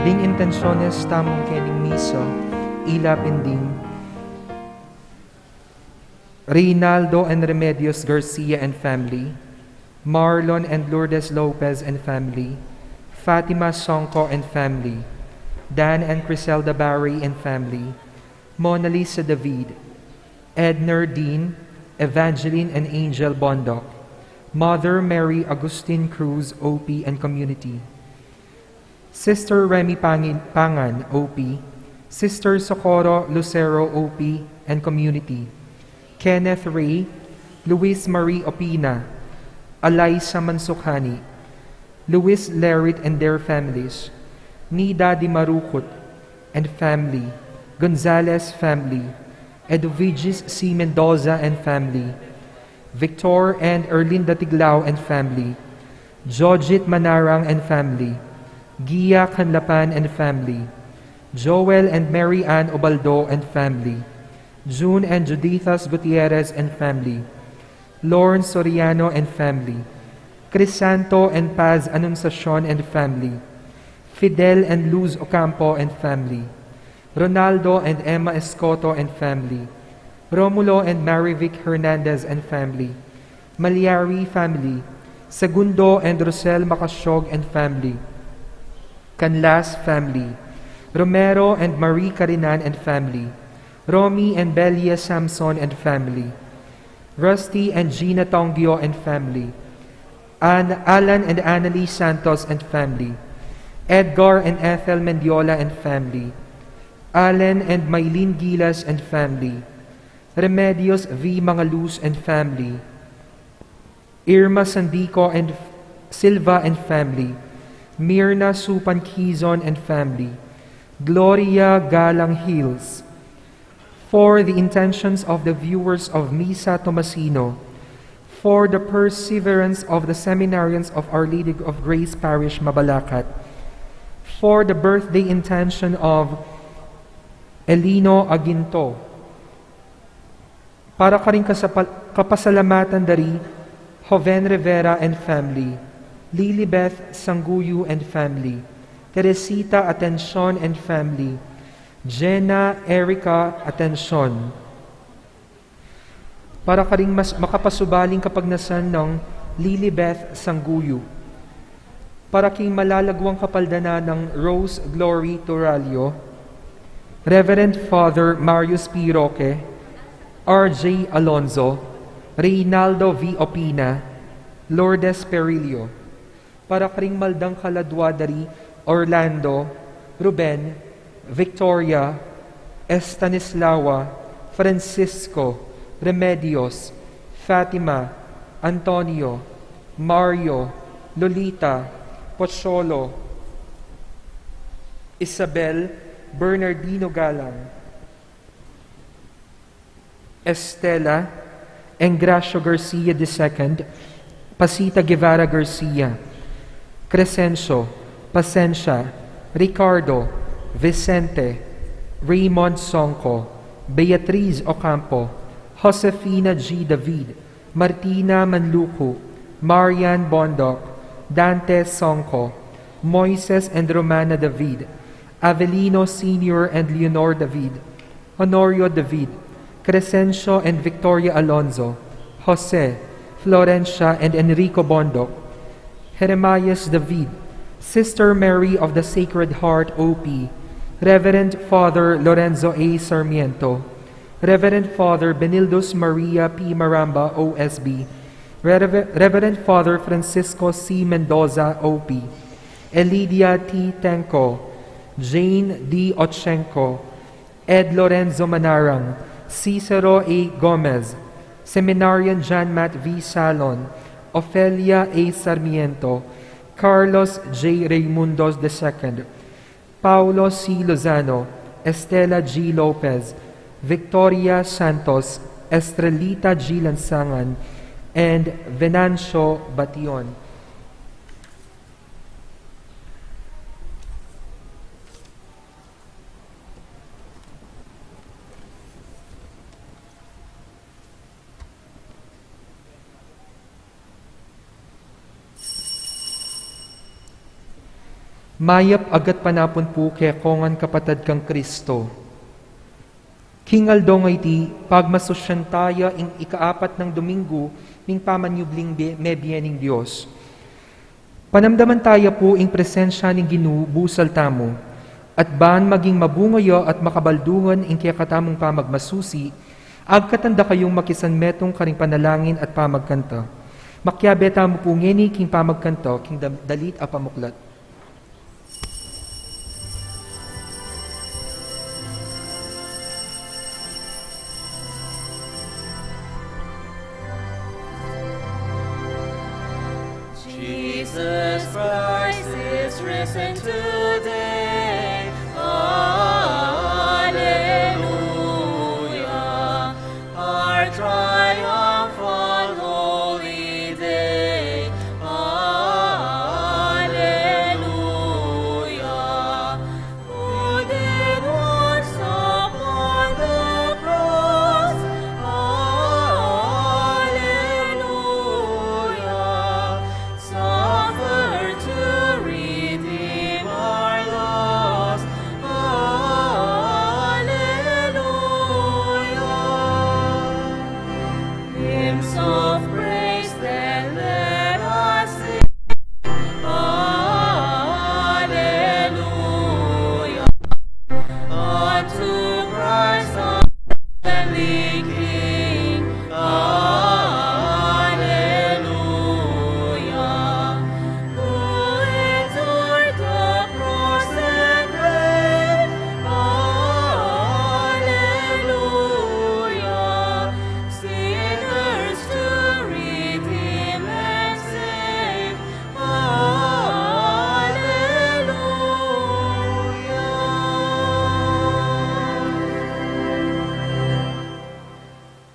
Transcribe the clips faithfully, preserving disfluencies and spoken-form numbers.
Ding intensyones tamung kening misa, ila pin ding Reynaldo and Remedios Garcia and family, Marlon and Lourdes Lopez and family, Fatima Songco and family, Dan and Criselda Barry and family, Mona Lisa David, Edner Dean, Evangeline and Angel Bondoc, Mother Mary Agustin Cruz, O P and community, Sister Remy Pangin-, Pangan, O P, Sister Socorro Lucero, O P and community, Kenneth Ray, Luis Marie Opina, Alaisa Mansukhani, Luis Lerit and their families, Nida Di Marucut and family, Gonzalez family, Edwigis C. Mendoza and family, Victor and Erlinda Tiglao and family, Jojit Manarang and family, Gia Canlapan and family, Joel and Mary Ann Obaldo and family, June and Judithas Gutierrez and family, Lawrence Soriano and family, Crisanto and Paz Anunciacion and family, Fidel and Luz Ocampo and family, Ronaldo and Emma Escoto and family, Romulo and Marivic Hernandez and family, Malyari family, Segundo and Rosel Macasiog and family, Canlas family, Romero and Marie Carinan and family, Romy and Belia Samson and family, Rusty and Gina Tongdio and family, An-, Alan and Annalie Santos and family, Edgar and Ethel Mendiola and family, Alan and Mylene Gilas and family, Remedios V. Mangaluz and family, Irma Sandico and F-, Silva and family, Mirna Supan Quizon and family, Gloria Galang Hills. For the intentions of the viewers of Misa Tomasino, for the perseverance of the seminarians of Our Lady of Grace Parish, Mabalacat, for the birthday intention of Elino Aginto, para karing kasapal-, kapasalamatan dari Joven Rivera and family, Lilibeth Sanguyu and family, Teresita Atencion and family, Jenna Erica Atencion. Para karing mas-, makapasubaling kapagnasan nang Lilibeth Sanguyu. Para king malalaguang kapaldanan nang Rose Glory Turalio, Reverend Father Marius P. Roque, R J Alonzo, Reynaldo V. Opina, Lourdes Perillo. Para karing maldang kaladua dari Orlando, Ruben, Victoria, Estanislawa, Francisco, Remedios, Fatima, Antonio, Mario, Lolita, Pocholo, Isabel, Bernardino Galang, Estela, Engracio Garcia the second, Pasita Guevara Garcia, Crescencio, Pasensia, Ricardo, Vicente, Raymond Songco, Beatriz Ocampo, Josefina G. David, Martina Manlucu, Marian Bondoc, Dante Songco, Moises and Romana David, Avelino Senior and Leonor David, Honorio David, Crescencio and Victoria Alonzo, Jose, Florencia and Enrico Bondoc, Jeremias David, Sister Mary of the Sacred Heart, O P, Reverend Father Lorenzo A. Sarmiento, Reverend Father Benildus Maria P. Maramba, O S B, Rever-, Reverend Father Francisco C. Mendoza, O P, Elidia T. Tenco, Jane D. Ochenco, Ed Lorenzo Manarang, Cicero A. Gomez, Seminarian John Matt V. Salon, Ofelia A. Sarmiento, Carlos J. Raimundo the second, Paulo C. Lozano, Estela G. Lopez, Victoria Santos, Estrelita G. Lansangan, and Venancio Bation. Mayap a gatpanapun pu kekongan kapatad kang Kristo. King aldo ngeni, pagmasusyan taya ing ikaapat nang Domingo ning pamanyubling bie-, mebie ning Dios. Panamdaman taya pu ing presensya ning Ginu busal tamu, at ban maging mabunga ya at makabaldungan ing kekatamung pamagmasusi, agkatan da kayung makisanmetung karing panalangin at pamagkanta. Makiabe tamu pu ngeni king pamagkanta king dam-, dalit a pamuklat. Jesus Christ is risen today. Alleluia. Our triumphal holy day. Alleluia. Who did once upon the cross, alleluia, suffer to redeem our loss, alleluia. Hymns of praise then let us sing. Alleluia. Unto Christ our heavenly King. Alleluia. Who endured the cross and grave. Alleluia. Sinners to redeem and save. Alleluia.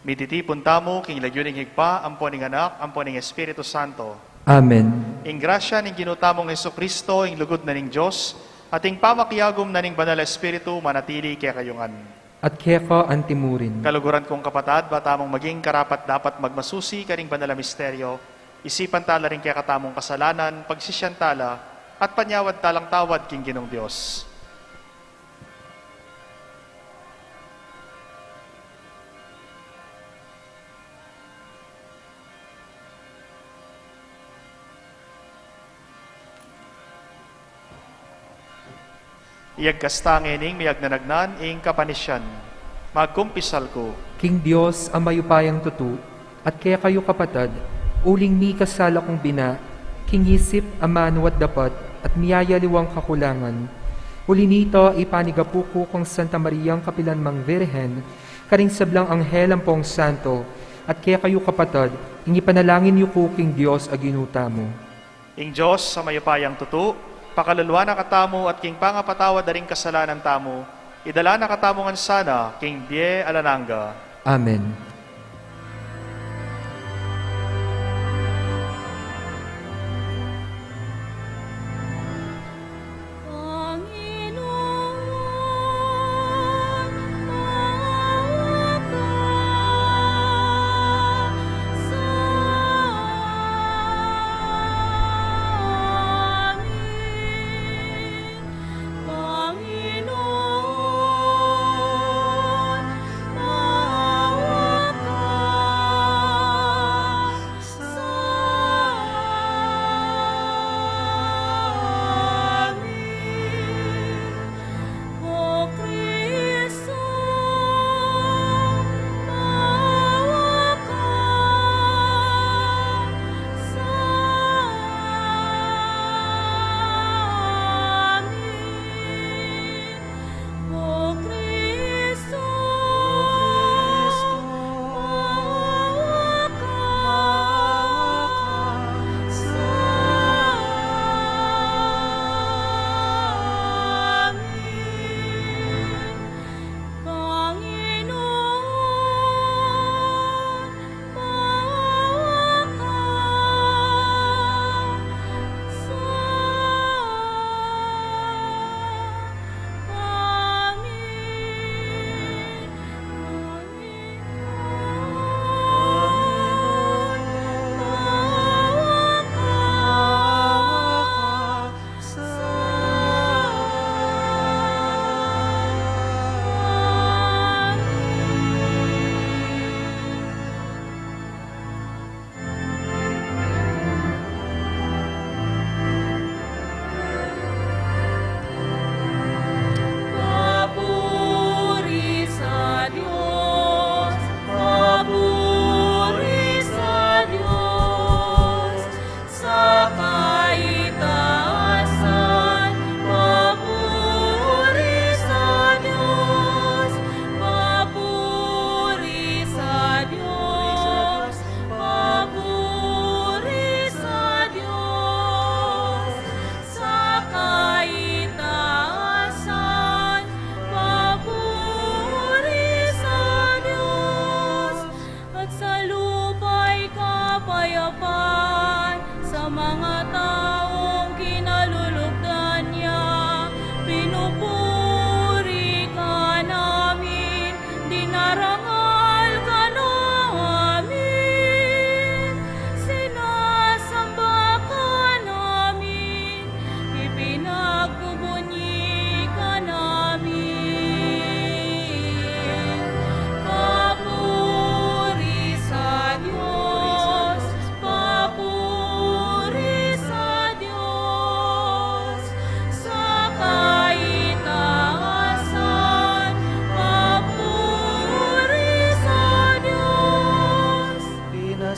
Mititipun tamu king lagyu ning Ibpa, ampo ning Anak, ampo ning Espiritu Santo. Amen. Ing grasya ning Ginu tamung Jesucristo, ing lugud na ning Dios, at ing pamakiagum na ning Banal a Espiritu, manatili kekayu ngan. At keka antimurin. Kaluguran kung kapatad, ba tamung maging karapat-dapat magmasusi karing banal a misteryo, isipan tala ring kekatamung kasalanan, pagsisian tala, at panyawad talang tawad king Ginung Dios. Iyagkas ta ngening miyagnanagnan ing kapanisian. Magkumpisal ku king Dios a mayupayang tutu, at kekayu kapatad, uling mikasala kung bina, king isip, amanu at dapat, at miyayaliwang kakulangan. Uli nita, ipanigapu ku kang Santa Mariang kapilanmang Virgen, karing sablang anghel ampong santo, at kekayu kapatad, ing ipanalangin yu ku king Dios a Ginu tamu. Ing Dios a mayupayang tutu, pakaluluan na katamu at king pangapatawad da ring kasalanan tamu, idala na katamu ngan sana king bie alang angga. Amen.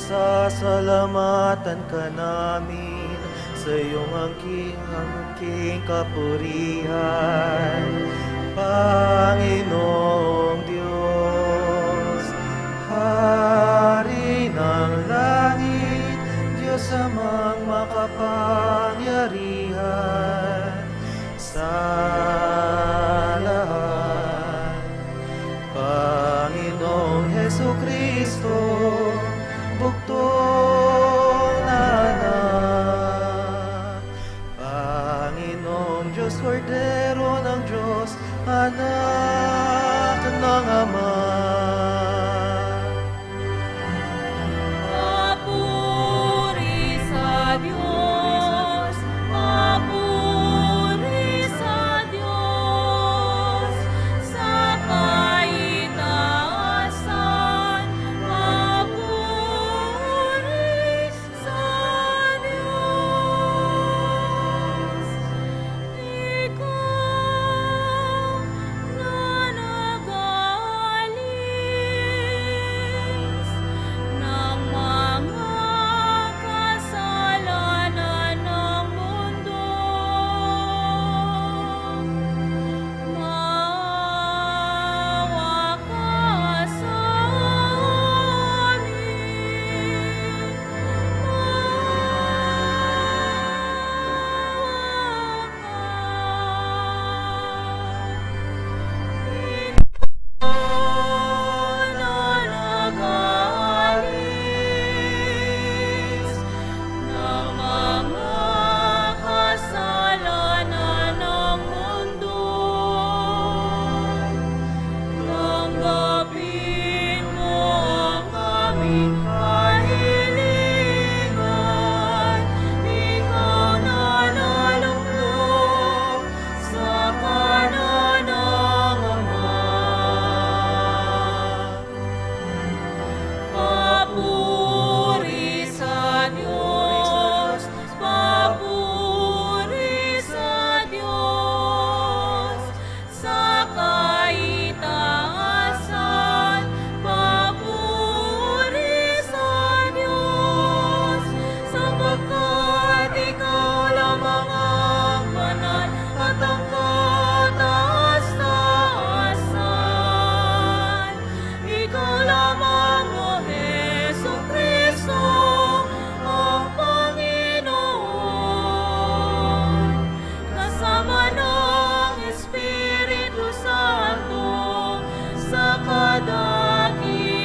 Sasalamatan ka namin sa iyong angking-angking kapurihan, Panginoong Diyos, Hari ng langit, Diyos Amang makapangyarihan sa lahat. Panginoong Hesukristo, bugtong na anak. Panginoong Diyos, Kordero ng Diyos, Anak ng Ama. Papuri sa Diyos, papuri sa Diyos, sa kaitaasan, papuri sa Diyos. Ikaw na nag-aalis ng mga kasalanan ng mundo. Maawa ka sa amin. Maawa ka. Ikaw na nag-aalis ng mga kasalanan ng mundo. Tanggapin mo ang aming kahilingan. Ikaw na naluklok sa kanan ng Ama. Papuri sa Diyos, papuri sa Diyos, sa kaitaasan, papuri sa Diyos, sapagkat ikaw lamang ang banal at ang kataas-taasan. Ikaw lamang, O Hesukristo, ang Panginoon, kasama ng Espiritu Santo, sa kadakilaan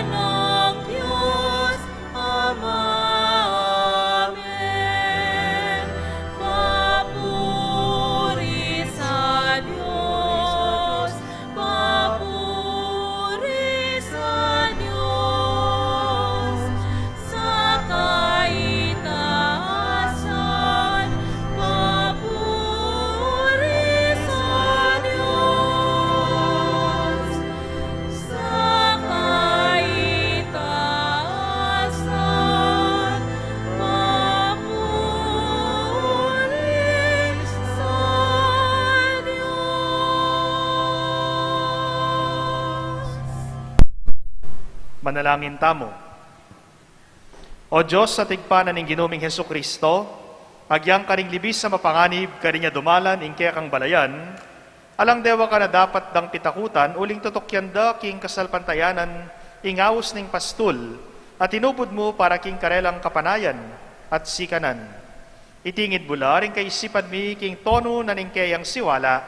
ng Diyos Ama. Amen. Papuri sa Diyos, papuri sa Diyos, sa kaitaasan, papuri sa Diyos, sa kaitaasan, papuri sa Diyos. Manalangin tamu. O Dios, a Ibpa na ning Ginu ming Jesucristo, agyang karing libis a mapanganib karin ya dumalan ing kekang balayan, alang dewa ka na dapat dang pitakutan, uling tutukian da king kasalpantayanan ing aus ning pastul a tinubud mu para king karelang kapanayan at sikanan. Itingid mu la ring kaisipan mi king tonu na ning keyang siwala,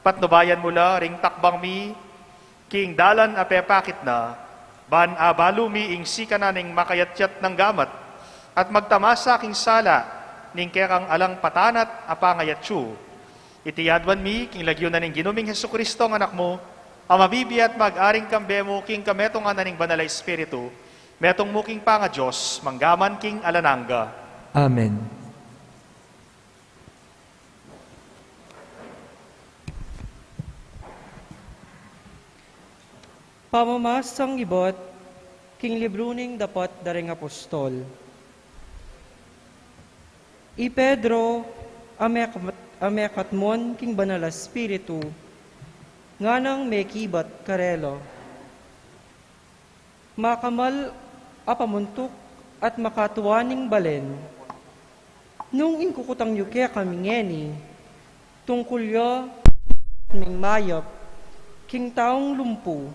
patnubayan mu la ring takbang mi king dalan a pepakit na, ban abalu mi ing sikanan ning makayatyat nang gamat, at magtamasa king sala ning kekang alang patanat a pangayatyu. Iti aduan mi king lagyu na ning Ginu ming Jesucristo a Anak mu, a mabibie at mag-aring kambe mu king kametungan na ning Banal a Espiritu, metung mu king pangaDios, mangga man king alang angga. Amen. Pamamasang ibat king libru ning Dapat da ring Apostol. I Pedro a mekatmon king Banal a Espiritu, nganang mekibat karela. Makamal a pamuntuk at makatua ning balen. Nung inkukutang yu kekami ngeni, tungkul ya ming mayap king taung lumpu,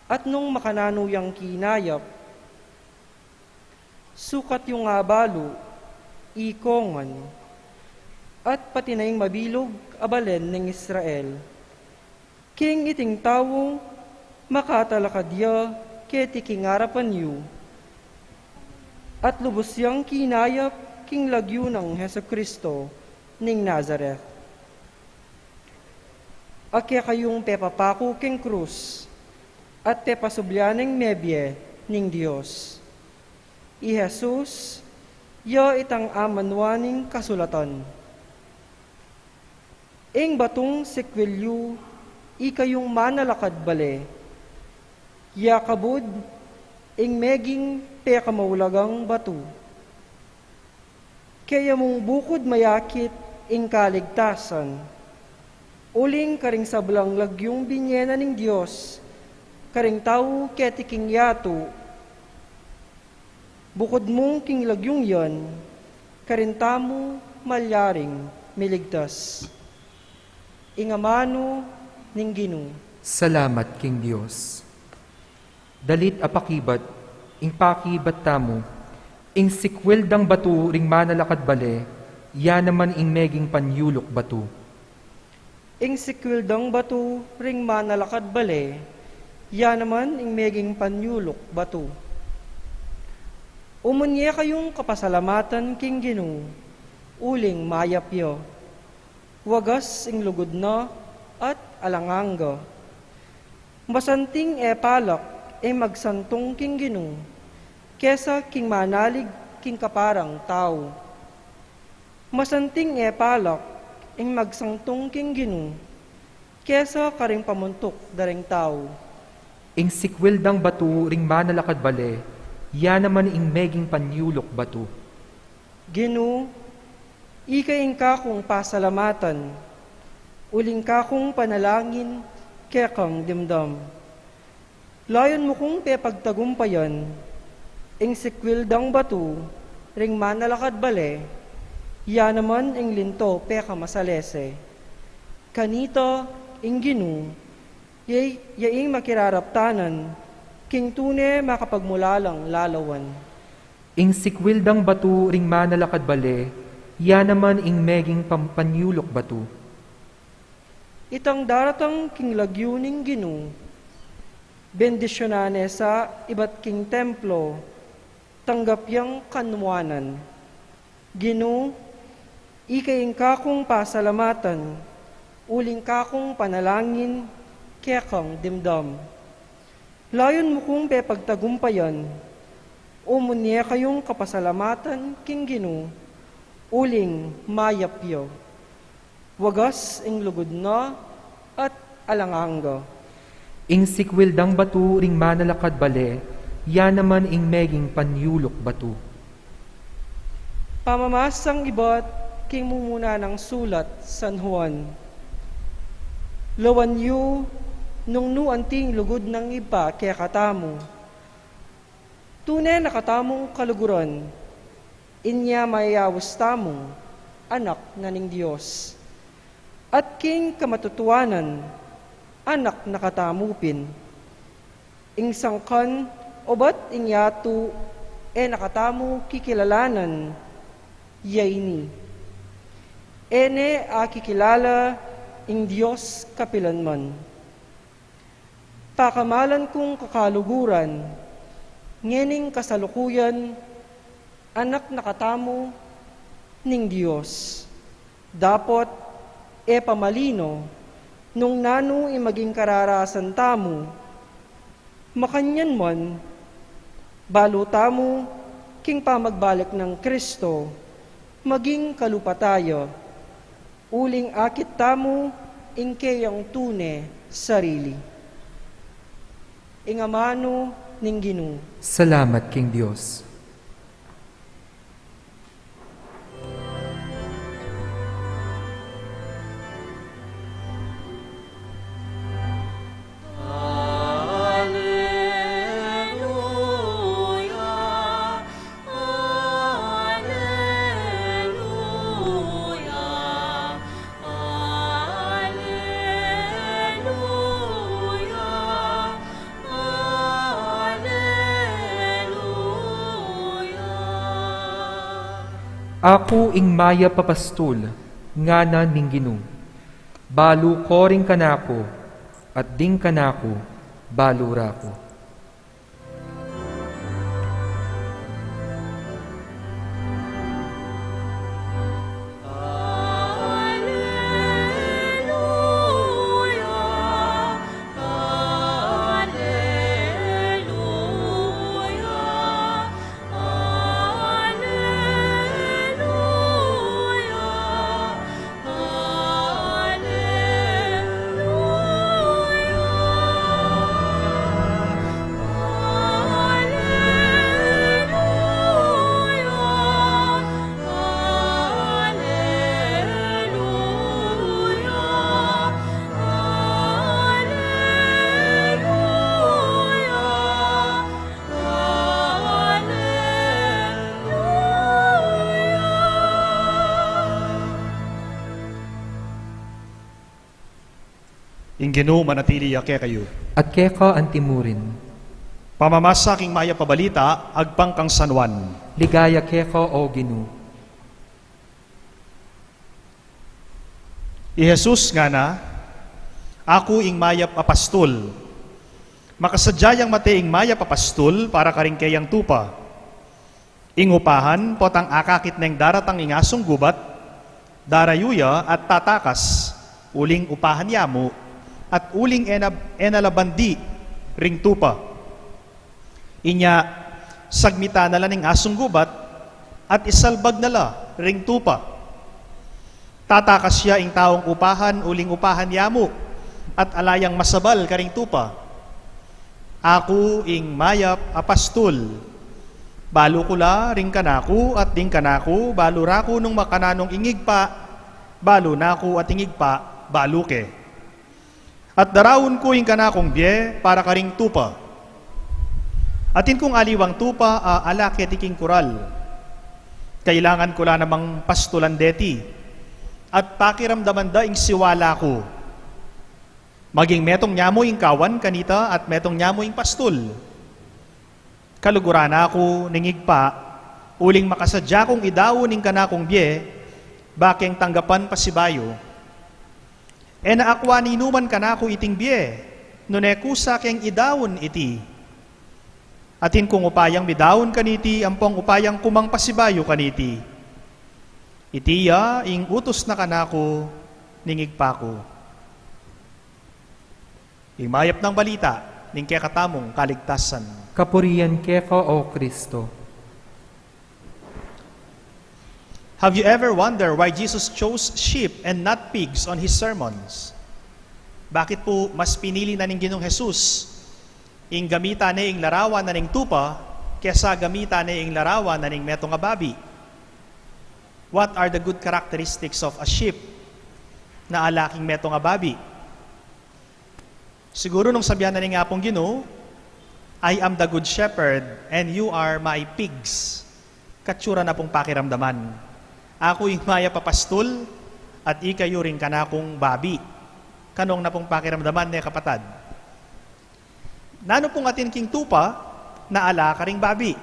at nung makananu yang kinayap, sukat yu nga balu, ikongan, at pati na ing mabilug a balen ning Israel. King iting tau, makatalakad ya keti king arapan yu, at lubus yang kinayap king lagyu nang Jesucristo ning Nazaret. A kekayung pepapaku king krus, at pepasublian ing mebie ning Dios. I Jesus, ya itang amanuan ning kasulatan. Ing batung sikwil yu, ikayung manalakad bale, ya kabud ing meging pekamaulagang batu. Kaya mung bukud mayakit ing kaligtasan, uling karing sablang lagyung binie na ning Dios karing tau keti king yatu, bukud mung king lagyung yan, karin tamu malyaring miligtas. Ing amanu ning Ginu. Salamat king Dios. Dalit a pakibat, ing pakibat tamu, ing sikwil dang batu ring manalakad bale, ya naman ing meging panyuluk batu. Ing sikwil dang batu ring manalakad bale, ya naman ing meging panyuluk batu. Umunye kayung kapasalamatan king Ginu, uling mayap ya. Wagas ing lugud na at alang angga. Masanting e palak ing magsantung king Ginu, kesa king manalig king kaparang tau. Masanting e palak ing magsantung king Ginu, kesa karing pamuntuk da ring tau. Ing sikwil dang batu ring manalakad bale, ya naman ing meging panyuluk batu. Ginu, ika ing kakung pasalamatan, uling kakung panalangin kekang dimdam. Layun mu kung pepagtagumpayan ing sikwil dang batu ring manalakad bale, ya naman ing linto pekamasalese. Kanita ing Ginu, ya, ya ing makiraraptanan king tune makapagmulalang lalawan. Ing sikwil dang batu ring manalakad bale, ya naman ing meging pam-, panyuluk batu. Itang daratang king lagyu ning Ginu, bendisyunan ne sa ibat king templo, tanggap yang kanuanan. Ginu, ika ing kakung pasalamatan, uling kakung panalangin kekang dimdam. Layun mu kung pepagtagumpayan, umunye kayung kapasalamatan king Ginu, uling mayap ya. Wagas ing lugud na at alang angga. Ing sikwil dang batu ring manalakad bale, ya naman ing meging panyuluk batu. Pamamasang ibat king mumuna nang sulat San Juan. Lawan yu nung nu anting lugud nang Ibpa kekatamu. Tune na katamung kaluguran, inya mayayaus tamung anak na ning Dios. At king kamatutuanan, anak na katamu pin. Ing sangkan obat ing yatu, e na katamu kikilalanan, ya ini. E ne akikilala ing Dios kapilanman. Pakamalan kung kakaluguran, ngening kasalukuyan, anak na katamu ning Dios. Dapot, e pa malino nung nanu ing maging kararasan tamu. Makanyan man, balu tamu king pamagbalik nang Kristo, maging kalupa taya, uling akit tamu ing keyang tune sarili. Ing amanu ning Ginu. Salamat king Dios. Aku ing mayap a pastul, ngana ning Ginu. Balu ko ring kanaku, at ding kanaku, balu ra ku. Ing Ginu manatili ya kekayu. At keka antimurin. Pamamasa king mayap a balita agpang kang San Juan. Ligaya keka, O Ginu. I Jesus ngana, "Aku ing mayap a pastul. Makasadya yang mate ing mayap a pastul para karing keyang tupa. Ing upahan, potang akakit neng daratang ing asung gubat, darayu ya at tatakas, uling upahan ya mu, at uling e na, e na la bandi ring tupa. Inya, sagmitan na la ning asung gubat, at isalbag na la ring tupa. Tatakas ya ing taung upahan, uling upahan ya mu, at ala yang masabal karing tupa. Aku ing mayap a pastul. Balu ku la ring kanaku, at ding kanaku, balu ra ku nung makananung ing Ibpa, balu na ku, at ing Ibpa, balu ke. At daraun ku ing kanakung bie para karing tupa. Atin kung aliwang tupa a ala keti king kural. Kailangan ku la namang pastulan deti, at pakiramdaman da ing siwala ku. Maging metung nya mu ing kawan kanita at metung nya mu ing pastul. Kaluguran na ku ning Ibpa, uling makasadya kung idaun ing kanakung bie, ba keng tanggapan pasibayu. E na akua ninuman kanaku iting bie, nune kusa keng idaun iti. Atin kung upayang midaun kaniti, ampong upayang kumang pasibayu kaniti. Iti ya ing utus na kanaku ning Ibpa ku." Ing mayap nang balita ning kekatamung kaligtasan. Kapurian keka, O Kristo. Have you ever wondered why Jesus chose sheep and not pigs on his sermons? Bakit pu mas pinili na ning Ginung Jesus ing gamitan ne ing larawan na ning tupa kesa gamitan ne ing larawan na ning metung a babi? What are the good characteristics of a sheep na ala king metung a babi? Siguru nung sabian na ning Apung Ginu, "I am the good shepherd, and you are my pigs." Katsura na pung pakiramdaman. Aku ing mayap a pastul, at ikayu ring kanakung babi. Kanung na pung pakiramdaman ne, kapatad? Nanu pung atin king tupa na ala karing babi?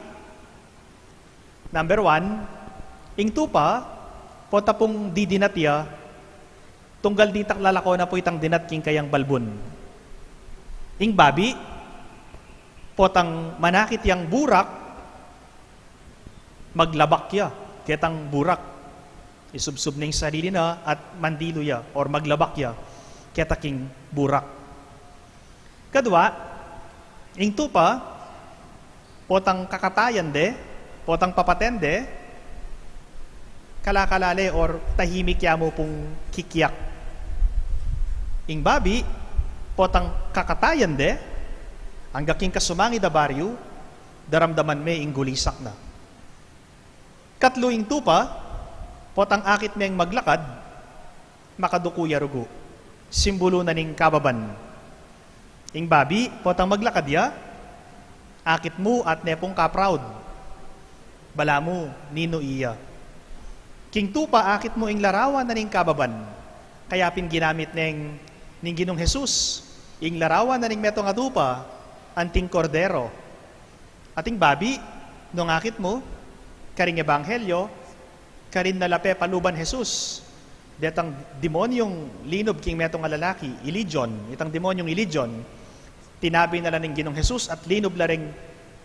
Number one, ing tupa, pota pung didinat ya, tunggal ditak lalako na pu itang dinat king kayang balbun. Ing babi, potang manakit yang burak, maglabak ya ketang burak. Isubsub ne ing sarili na at mandilu ya or maglabak ya keta king burak. Kadua, ing tupa, potang kakatayan de, potang papaten de, kala-kala le or tahimik ya mu pung kikiak. Ing babi, potang kakatayan de, angga king kasumangid a baryu, daramdaman me ing gulisak na. Katlu, ing tupa, potang akit meng maglakad, makaduku ya rugu. Simbulu na ning kababan. Ing babi, potang maglakad ya, akit mu at ne pung ka-proud. Balamu, ninu iya. King tupa, akit mu ing larawan na ning kababan. Kaya pin ginamit neng ning Ginung Jesus ing larawan na ning metung a tupa, anting kordero. Ating babi, nung akit mu, karing ebanghelyo, Karin na la pepaluban Jesus detang demonyung linub king metung a lalaki, i Legion. Itang demonyung i Legion, tinabi na la ning Ginung Jesus at linub la ring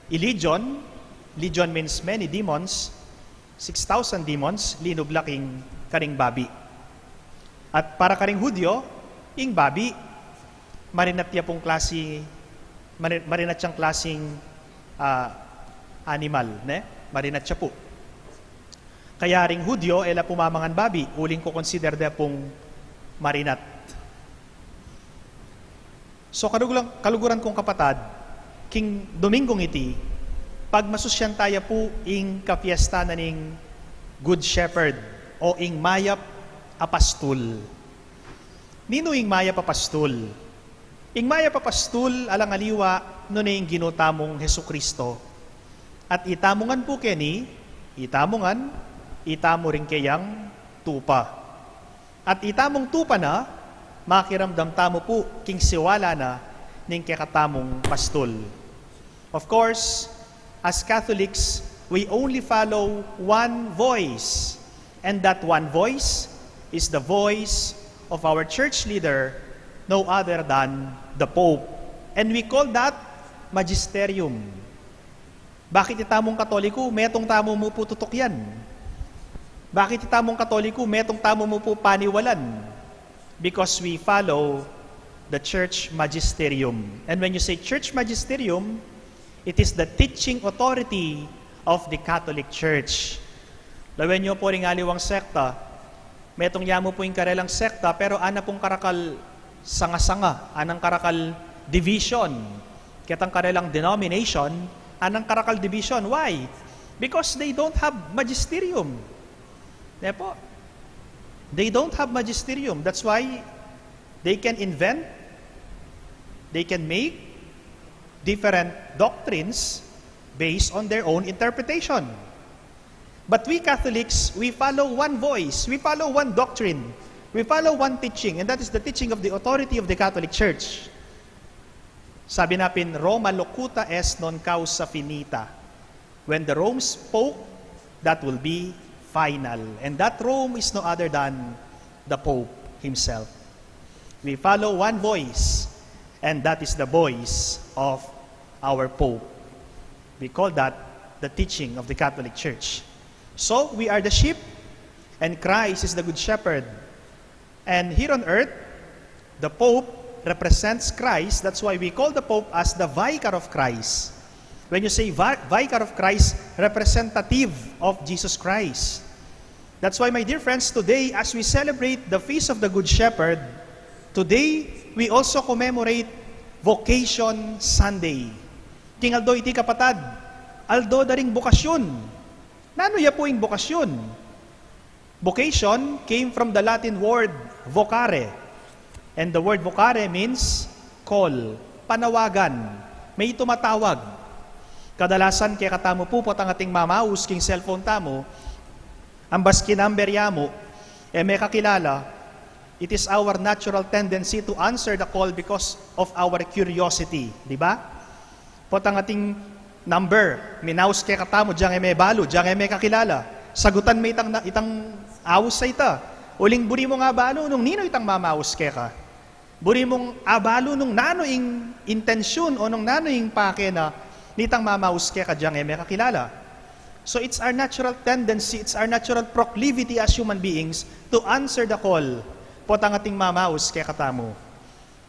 i Legion. Legion means many demons. Six thousand demons, linub la king karing babi. At para karing Hudyo, ing babi, marinat ya pung klasi, mari-, marinat yang klasing, ah, animal, ne? Marinat ya pu. Kaya ring Hudyo, e la pu mamangan babi, uling kukonsider de pung marinat. So, kaluguran, kaluguran kung kapatad, king Dominggung iti, pagmasusyan taya pu ing kapiesta na ning Good Shepherd o ing mayap a pastul. Ninu ing mayap a pastul? Ing mayap a pastul, alang aliwa, nune ing Ginu tamung Jesucristo. At itamu ngan pu keni, itamu ngan, itamu ring keyang tupa. At itamung tupa na, makiramdam tamu pu king siwala na ning kekatamung pastul. Of course, as Catholics, we only follow one voice, and that one voice is the voice of our church leader, no other than the Pope. And we call that magisterium. Bakit itamung Katoliko, metung tamu mu pu tutukian? Bakit itamung Katoliko, metung tamu mu pu paniwalan? Because we follow the church magisterium. And when you say church magisterium, it is the teaching authority of the Catholic Church. Lawen yu pu ring aliwang sekta, metung ya mu pu ing karelang sekta, pero ana pung karakal sanga-sanga, anang karakal division. Ketang karelang denomination, anang karakal division. Why? Because they don't have magisterium. Ne pu? They don't have magisterium. That's why they can invent, they can make different doctrines based on their own interpretation. But we Catholics, we follow one voice, we follow one doctrine, we follow one teaching, and that is the teaching of the authority of the Catholic Church. Sabi na pin, "Roma locuta est non causa finita." When the Rome spoke, that will be final. And that Rome is no other than the Pope himself. We follow one voice, and that is the voice of our Pope. We call that the teaching of the Catholic Church. So, we are the sheep, and Christ is the Good Shepherd. And here on earth, the Pope represents Christ. That's why we call the Pope as the vicar of Christ. When you say vi-, vicar of Christ, representative of Jesus Christ. That's why, my dear friends, today, as we celebrate the Feast of the Good Shepherd, today, we also commemorate Vocation Sunday. King aldo iti, kapatad, aldo da ring bokasyun. Nanu ya pu ing bokasyun? Vocation came from the Latin word vocare. And the word vocare means call, panawagan. May tumatawag. Kadalasan, kekatamu pu, potang ating mamaus king cellphone tamu, ambas king number ya mu, e me kakilala, it is our natural tendency to answer the call because of our curiosity, di ba? Potang ating number, minaus kekatamu, diang e me balu, diang e me kakilala. Sagutan me itang na-, itang aus a ita. Uling buri mung abalu nung ninu itang mamaus keka. Buri mung abalu nung nanu ing intensyun o nung nanu ing pake na nitang mamaus keka, diang e me kakilala. So it's our natural tendency, it's our natural proclivity as human beings to answer the call potang ating mamaus kekatamu.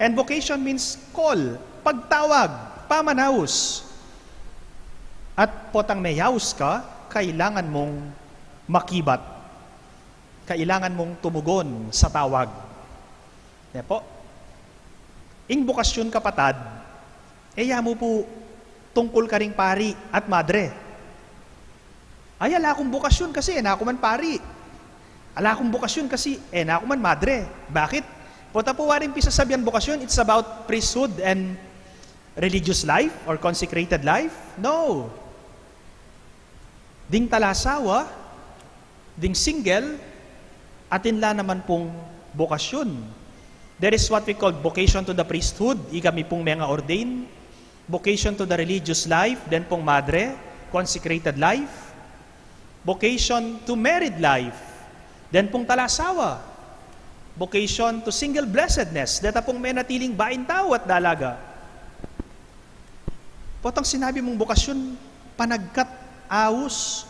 And vocation means call, pagtawag, pamanaus. At potang meyaus ka, kailangan mung makibat. Kailangan mung tumugon sa tawag. Ne pu? Ing bokasyun, kapatad, e ya mu pu tungkul karing pari at madre. Ay, ala kung bokasyun kasi e na ku man pari. Ala kung bokasyun kasi e na ku man madre. Bakit? Pota pu waring pisasabian bokasyun, it's about priesthood and religious life or consecrated life? No. Ding talasawa, ding single, atin la naman pung bokasyun. There is what we call vocation to the priesthood, ikami pung menga-ordain, vocation to the religious life, then pung madre, consecrated life. Vocation to married life. Deng pung talasawa. Vocation to single blessedness. Deta pung menatiling baing tau at dalaga. Potang sinabi mung bokasyon, panagkat aus.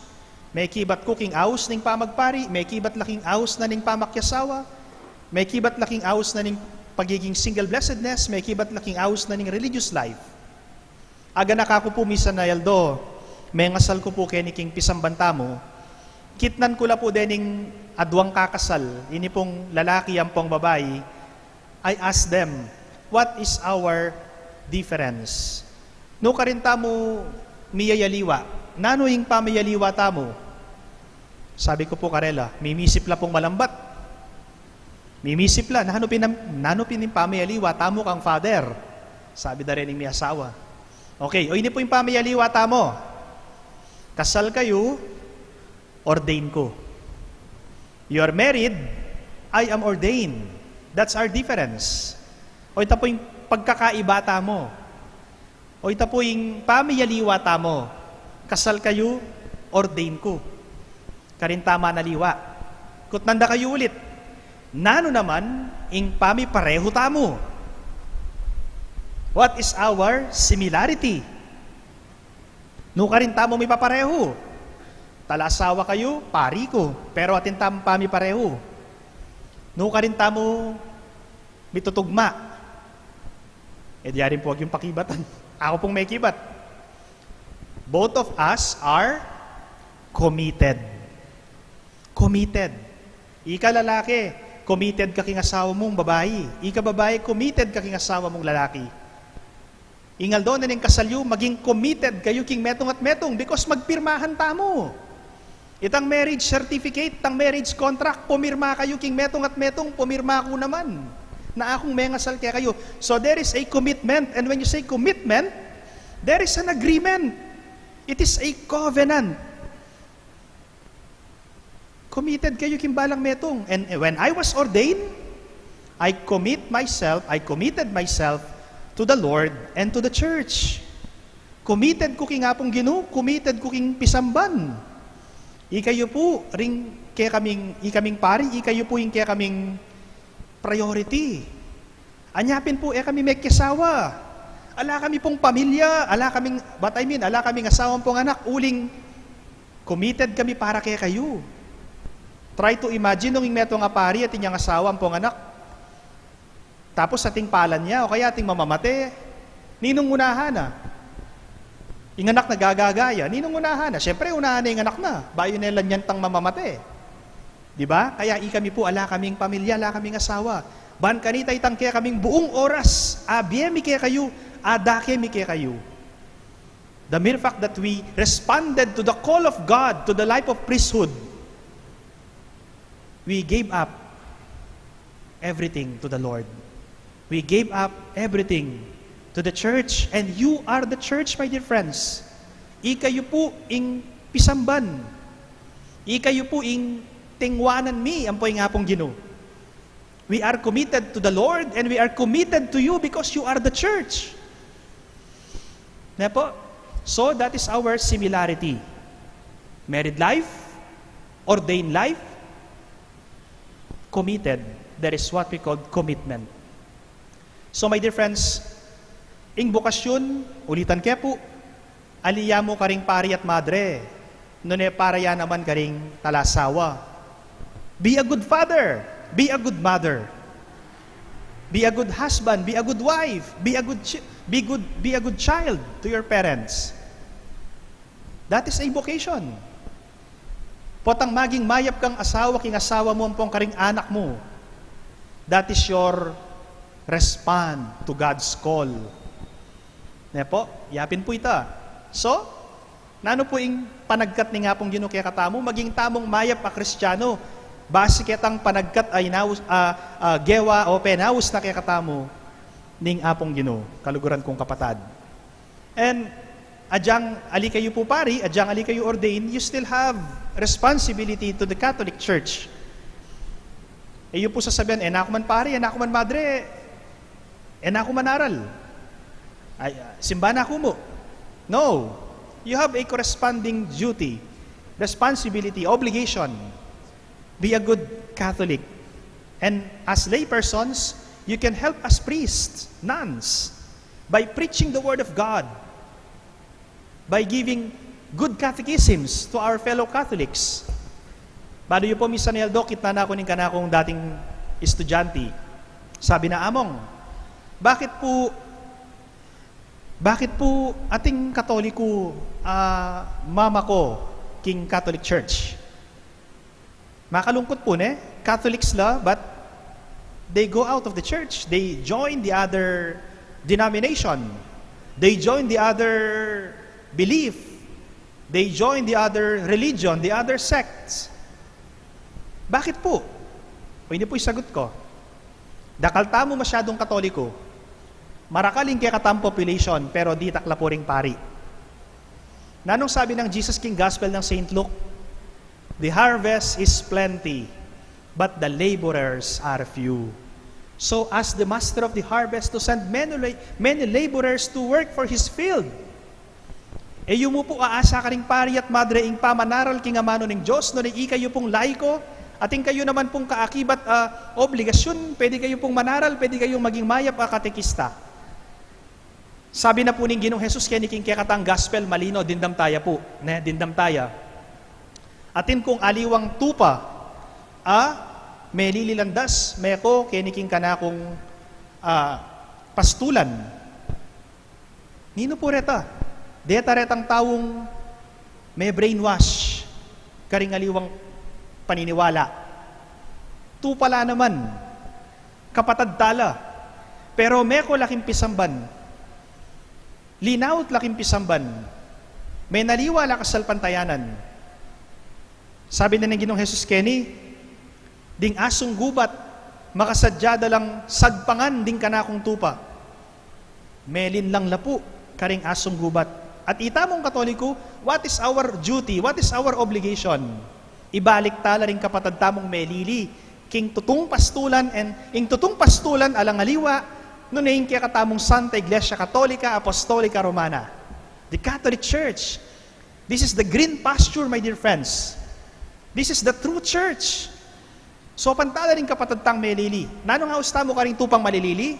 Mekibat ku king aus ning pamagpari, mekibat la king aus na ning pamakiasawa, mekibat la king aus na ning pagiging single blessedness, mekibat la king aus na ning religious life. Aganaka ku pu misan a aldo, mengasal ku pu keni king pisamban tamu. Kitnan ku la pu dening adwang kakasal, ini pung lalaki ampong babai. I ask them, "What is our difference?" Nukarin tamu miyayaliwa? Nanu ing pamiyaliwa tamu? Sabi ku pu karela, "Mimisip la pung malambat." Mimisip la, "Nanu pin, nanu pin ing pamiyaliwa tamu kang Father?" Sabi da rin ning miyasawa. "Okay, o ini pu ing pamiyaliwa tamu. Kasal kayu, ordain ku. You are married, I am ordained. That's our difference." O ita pu ing pagkakaiba tamu. O ita pu ing pamiyaliwa tamu. Kasal kayu, ordain ku. Karin tamu manaliwa. Kutnan da kayu ulit. Nanu naman ing pamiparehu tamu? What is our similarity? Nukarin tamu mipaparehu? Talasawa kayu, pari ku. Pero atin tamung pamiparehu. Nukarin tamu mitutugma? E di arin pu agyung pakibatan. Aku pung mekibat. Both of us are committed. Committed. Ika lalaki, committed ka king asawa mung babai. Ika babai, committed ka king asawa mung lalaki. Ing aldo na ning kasal yu, maging committed kayu king metung at metung because magpirmahan tamu. Itang marriage certificate, itang marriage contract, pumirma kayu king metung at metung, pumirma ku naman na akung mengasal kekayu. So there is a commitment, and when you say commitment, there is an agreement. It is a covenant. Committed kayu king balang metung. And when I was ordained, I commit myself, I committed myself to the Lord and to the church. Committed ku king Apung Ginu, committed ku king pisamban. Ikayu pu ring kekaming, ikaming pari, ikayu pu ing kekaming priority. Anya pin pu, e kami mekiasawa. Ala kami pung pamilya, ala kaming, but I mean, ala kaming asawa ampong anak, uling committed kami para kekayu. Try to imagine nung ing metung a pari atin yang asawa ampong anak. Tapos ating palan ya, o kaya ating mamamate. Ninung unahan na? Ing anak na gagaga ya, ninung unahan na? Siyempre, unahan na ing anak na. Bayu ne la nyantang mamamate. Di ba? Kaya ikami pu, ala kaming pamilya, ala kaming asawa. Ban kanita itang kekaming buung oras, abie mi kekayu, adake mi kekayu. The mere fact that we responded to the call of God to the life of priesthood, we gave up everything to the Lord. We gave up everything to the church. And you are the church, my dear friends. Ikayu pu ing pisamban. Ikayu pu ing tingwanan mi, ampo ing Apung Ginu. We are committed to the Lord and we are committed to you because you are the church. Ne pu? So that is our similarity. Married life, ordained life, committed. There is what we call commitment. So, my dear friends, ing bokasyon, ulitan ke pu, ali ya mu karing pari at madre, nune para ya naman karing talasawa. Be a good father, be a good mother, be a good husband, be a good wife, be a good chi-, be good, be a good child to your parents. That is a vocation. Potang maging mayap kang asawa king asawa mu ampong karing anak mu, that is your respond to God's call. Ne pu? Yapin pu ita. So, nanu pu ing panagkat ning Apung Ginu kekatamu? Maging tamung mayap a Kristiyanu basi ketang panagkat a inaus, a, a, gewa o penaus na kekatamu ning Apung Ginu, kaluguran kung kapatad. And adyang ali kayu pu pari, adyang ali kayu ordained, you still have responsibility to the Catholic Church. E yu pu sasabian, "E na ku man pari, e na ku man madre, e na ku man aral. Ay, ah, simba na ku mu." No. You have a corresponding duty. Responsibility, obligation. Be a good Catholic. And as laypersons, you can help as priests, nuns, by preaching the Word of God, by giving good catechisms to our fellow Catholics. Bado yu po, Miss Aneldo, kitnan na ku ning kanakung dating estudyante. Sabi na, "Among, bakit po, bakit po ating Katoliko, ah, mama ko king Catholic Church?" Makalungkut po, ne? Catholics la, but they go out of the church. They join the other denomination. They join the other belief. They join the other religion, the other sects. Bakit po? O, ini po yung sagot ko. Dakal tamu masyadung Katoliko. Marakal ing kekatamung population, pero ditak la pu ring pari. Nanung sabi ng Jesus king Gospel ng Saint Luke? "The harvest is plenty, but the laborers are few." So ask the master of the harvest to send many, la- many laborers to work for his field. E yu mu pu aasa karing pari at madre ing pamanaral king amanu ning Dios, nune ikayu pung laiko, atin kayu naman pung kaakibat a obligasyun, pwede kayu pung manaral, pwede kayung maging mayap a katekista. Sabi na pu ning Ginung Jesus keni king kekatang gospel, malino, dimdam taya pu, ne, dimdam taya. Atin kung aliwang tupa a melili landas, meko keni king kanakung, ah, pastulan. Ninu pu reta? Deta retang taung me-brainwash karing aliwang paniniwala. Tupa la naman, kapatad tala, pero meko la king pisamban, linaut la king pisamban, menaliwa la kasalpantayanan. Sabi na ning Ginung Jesus keni, ding asung gubat, makasadya da lang sagpangan ding kanakung tupa. Melinlang la pu karing asung gubat. At itamung Katoliko, what is our duty? What is our obligation? Ibalik tala ring kapatad tamung melili king tutung pastulan, and ing tutung pastulan alang aliwa nune ing kekatamung Santa Iglesia Katolika Apostolika Romana, the Catholic Church. This is the green pasture, my dear friends. This is the true church. So, pantala ring kapatad tang melili. Nanung aus tamu karing tupang malilili?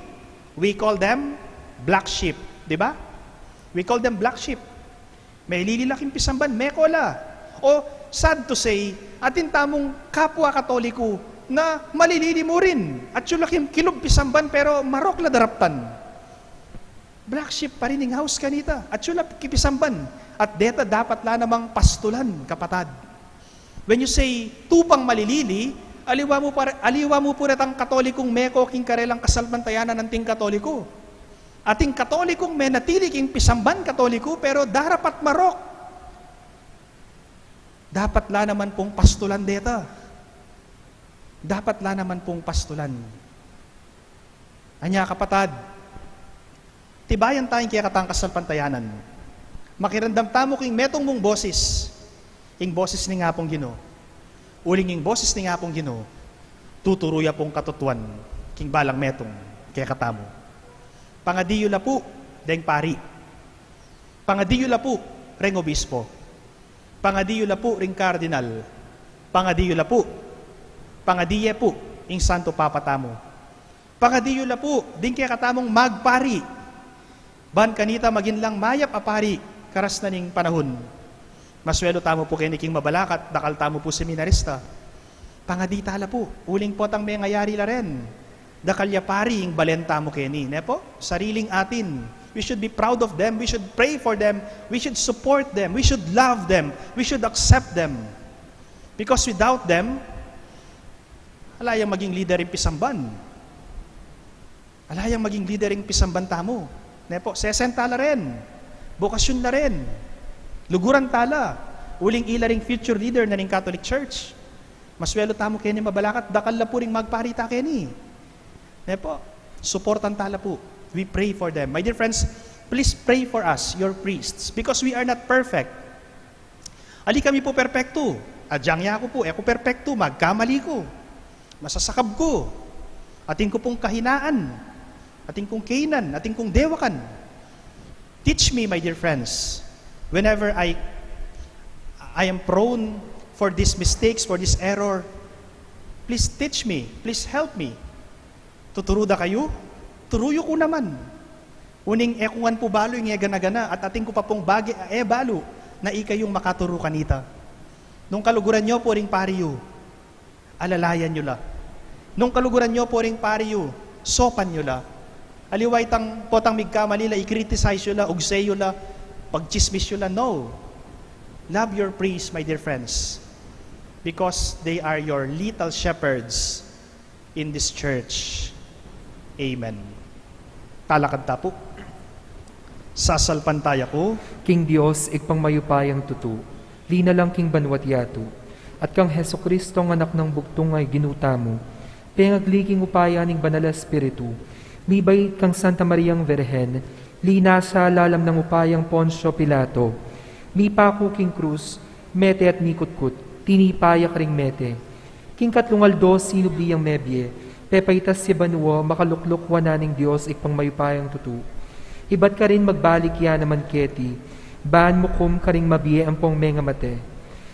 We call them black sheep. Di ba? We call them black sheep. Melili la king pisamban, meko la. O, sad to say, atin tamung kapwa Katoliko na malilili mu rin. Atyu la king kilub pisamban, pero marok la daraptan. Black sheep pa rin ing aus kanita. Atyu la king pisamban. At deta dapat la namang pastulan, kapatad. When you say tupang malilili, aliwa mu pa, aliwa mu pu retang Katolikung meko king karelang kasalpantayanan anting Katoliko. Ating Katolikung menatili king pisamban Katoliko, pero darapat marok. Dapat la naman pung pastulan deta. Dapat la naman pung pastulan. Anya, kapatad, tibayan taya ing kekatang kasalpantayanan. Makiramdam tamu king metung mung bosis, ing bosis ning Apung Ginu. Uling ing bosis ning Apung Ginu, tuturu ya pung katutuan king balang metung kekatamu. Pangadi yu la pu deng pari. Pangadi yu la pu reng obispo. Pangadi yu la pu ring kardinal. Pangadi yu la pu. Pangadi ye pu ing Santo Papa tamu. Pangadi yu la pu ding kekatamung magpari, ban kanita magin lang mayap a pari karas na ning panahun. Maswelu tamu pu keni king mabalakat, dakal tamu pu seminarista. Pangadi tala pu, uling potang mengayari la ren, dakal ya pari ing balen tamu keni, ne pu? Sariling atin. We should be proud of them. We should pray for them. We should support them. We should love them. We should accept them. Because without them, ala yang maging lider ing pisamban. Ala yang maging lider ing pisamban tamu. Ne pu? Sesen tala ren. Bokasyun la ren. Luguran tala. Uling ila ring future leader na ning Catholic Church. Maswelu tamu keni mabalakat, dakal la pu ring magpari ta keni. Ne pu? Suportan tala pu. We pray for them. My dear friends, please pray for us, your priests, because we are not perfect. Ali kami pu perpektu. Agyang ya ku pu, e ku perpektu, magkamali ku. Masasakab ku. Atin ku pung kahinaan. Atin kung kainan, atin kung dewakan. Teach me, my dear friends, whenever I, I am prone for these mistakes, for this error. Please teach me. Please help me. Tuturu da kayu? Turu yu ku naman. Uling e ku ngan pu balu ing e gana-gana at atin ku pa pung bage a e balu na ikayung makaturu kanita. Nung kaluguran yu pu ring pari yu, alalayan yu la. Nung kaluguran yu pu ring pari yu, sopan yu la. Aliwa itang potang migkamali la, i-criticize yu la, ugse yu la, pagtsismis yu la. No. Love your priests, my dear friends, because they are your little shepherds in this church. Amen. Talakad ta pu. Sasalpantaya ku king Dios, Ibpang mayupayang tutu, linalang king banwa't yatu, at kang Jesucristo, a Anak nang Bugtung a Ginu tamu, pengagli king upaya ning Banal a Espiritu, mibait kang Santa Mariang Virgen, linasa lalam nang upayang Poncio Pilato, mipaku king krus, mete at mikutkut, tinipa ya karing mete. King katlung aldo sinubli yang mebie, pepaitas ya banua, makalukluk wanan ning Dios Ibpang mayupayang tutu. Ibat karin magbalik ya naman keti, ban mukum karing mabie ampong mengamate.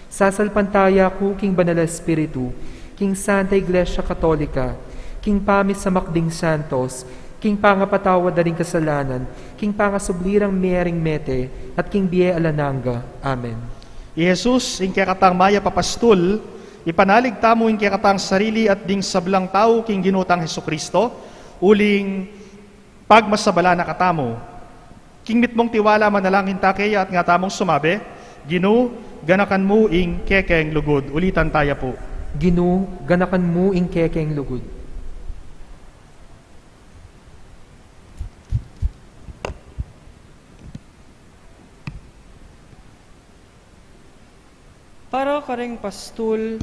Sasalpantaya ku king Banal a Espiritu, king Santa Iglesia Katolika, king pamisamak ding santos, king pangapatawad da ring kasalanan, king pangasubli rang mie ring mete, at king bie alang angga. Amen. I Jesus, ing kekatang mayap a pastul, ipanalig tamu ing kekatang sarili at ding sablang tau king Ginu tang Jesucristo, uling pagmasabala na katamu. King mitmung tiwala manalangin ta keya at nga tamung sumabi, Ginu, ganakan mu ing kekeng lugud. Ulitan taya pu. Ginu, ganakan mu ing kekeng lugud. Para karing pastul,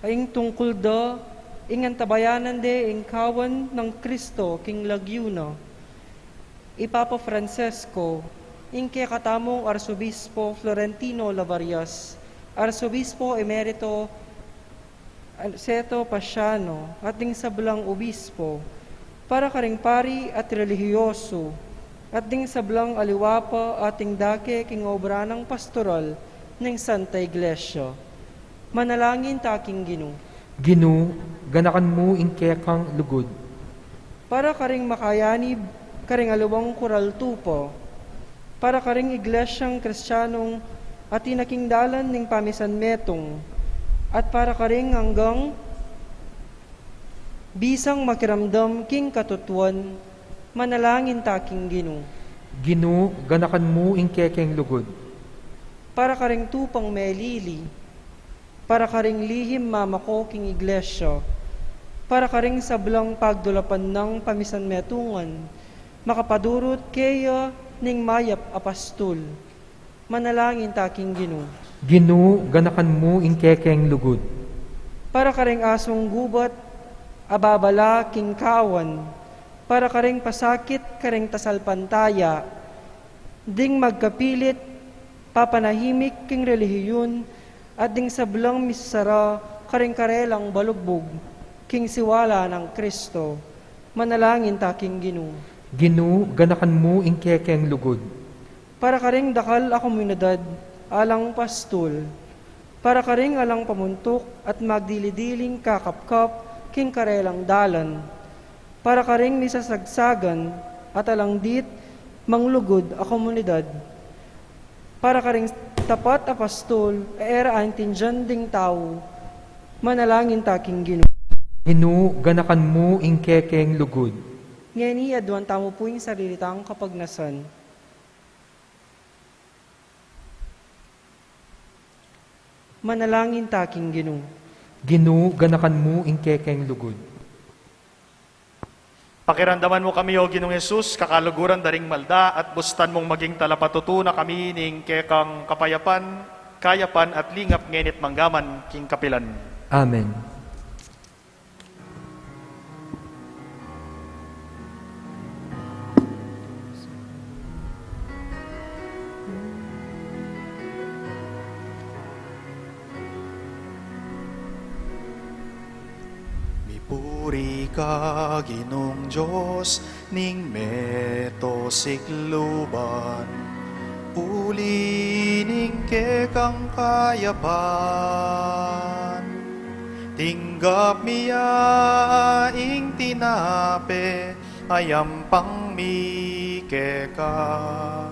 a ing tungkul da, ing antabayanan de ing kawan nang Kristo king lagyu na. I Papa Francisco, ing kekatamung Arsobispo Florentino Lavarias, Arsobispo Emerito Aniceto Paciano, at ding sablang obispo, para karing pari at relihiyoso, at ding sablang aliwa pa ating dake king obra nang pastoral ning Santa Iglesia. Manalangin ta king Ginu. Ginu, ganakan mu ing kekang lugud. Para karing makayanib, karing aliwang kural tupa, para karing iglesyang Kristianong atin na king dalan ning pamisanmetung, at para karing anggang bisang makiramdam king katutuan, manalangin ta king Ginu. Ginu, ganakan mu ing kekeng lugud. Para karing tupang melili, para karing lihim mamako king iglesia, para karing sablang pagdulapan nang pamisanmetungan, makapadurut keya ning mayap a pastul. Manalangin ta king Ginu. Ginu, ganakan mu ing kekeng lugud. Para karing asung gubat, ababala king kawan, para karing pasakit karing tasalpantaya, ding magkapilit, papanahimik king relihiyun, at ding sablang misara karing karelang balugbug king siwala nang Kristo. Manalangin ta king Ginu. Ginu, ganakan mu ing kekeng lugud. Para karing dakal a komunidad, alang pastul, para karing alang pamuntuk at magdili-diling kakapkap king karelang dalan, para karing misasagsagan at alang ditmang lugud a komunidad, para karing tapat a pastul a e ra aintindian ding tau, manalangin ta king Ginu. Ginu, ganakan mu ing kekeng lugud. Ngeni, aduan tamu pu ing sarili tang kapagnasan. Manalangin ta king Ginu. Ginu, ganakan mu ing kekeng lugud. Pakiramdaman mu kami, O Ginung Jesus, kakaluguran da ring malda, at bustan mung maging talapatutu na kami ning kekang kapayapan, kayapan at lingap ngeni't manggaman king kapilan. Amen. Mipuri ka, Ginung Dios ning meto sikluban. Uli ning kekang kayapan, tinggap mi ya ing tinape, a yampang mi keka,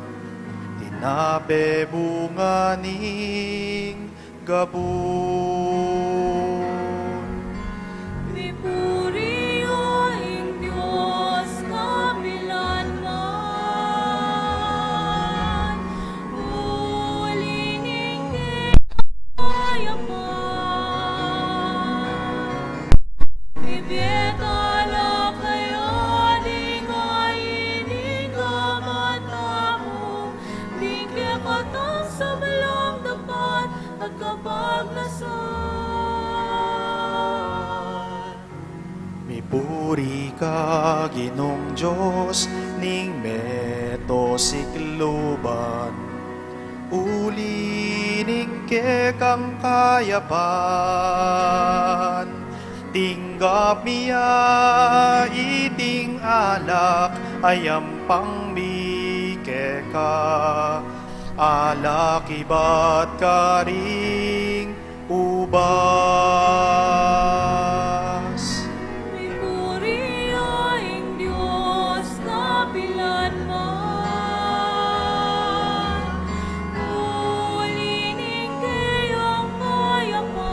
tinape bunga ning gabun. Mipuri ya ing Dios kapilanman, uli ning kekang kayapan. Ibie tala kaya ding ain ning gamat tamu, ding kekatang sablang dapat at kapagnasan. Mipuri ka, Ginung Dios ning meto sikluban, uli ning kekang kayapan, tinggap mi ya iting alak a yampang mi keka, alak ibat karing ubas. Mipuri ya ing Dios kapilanman, uli ning keyang kayapan.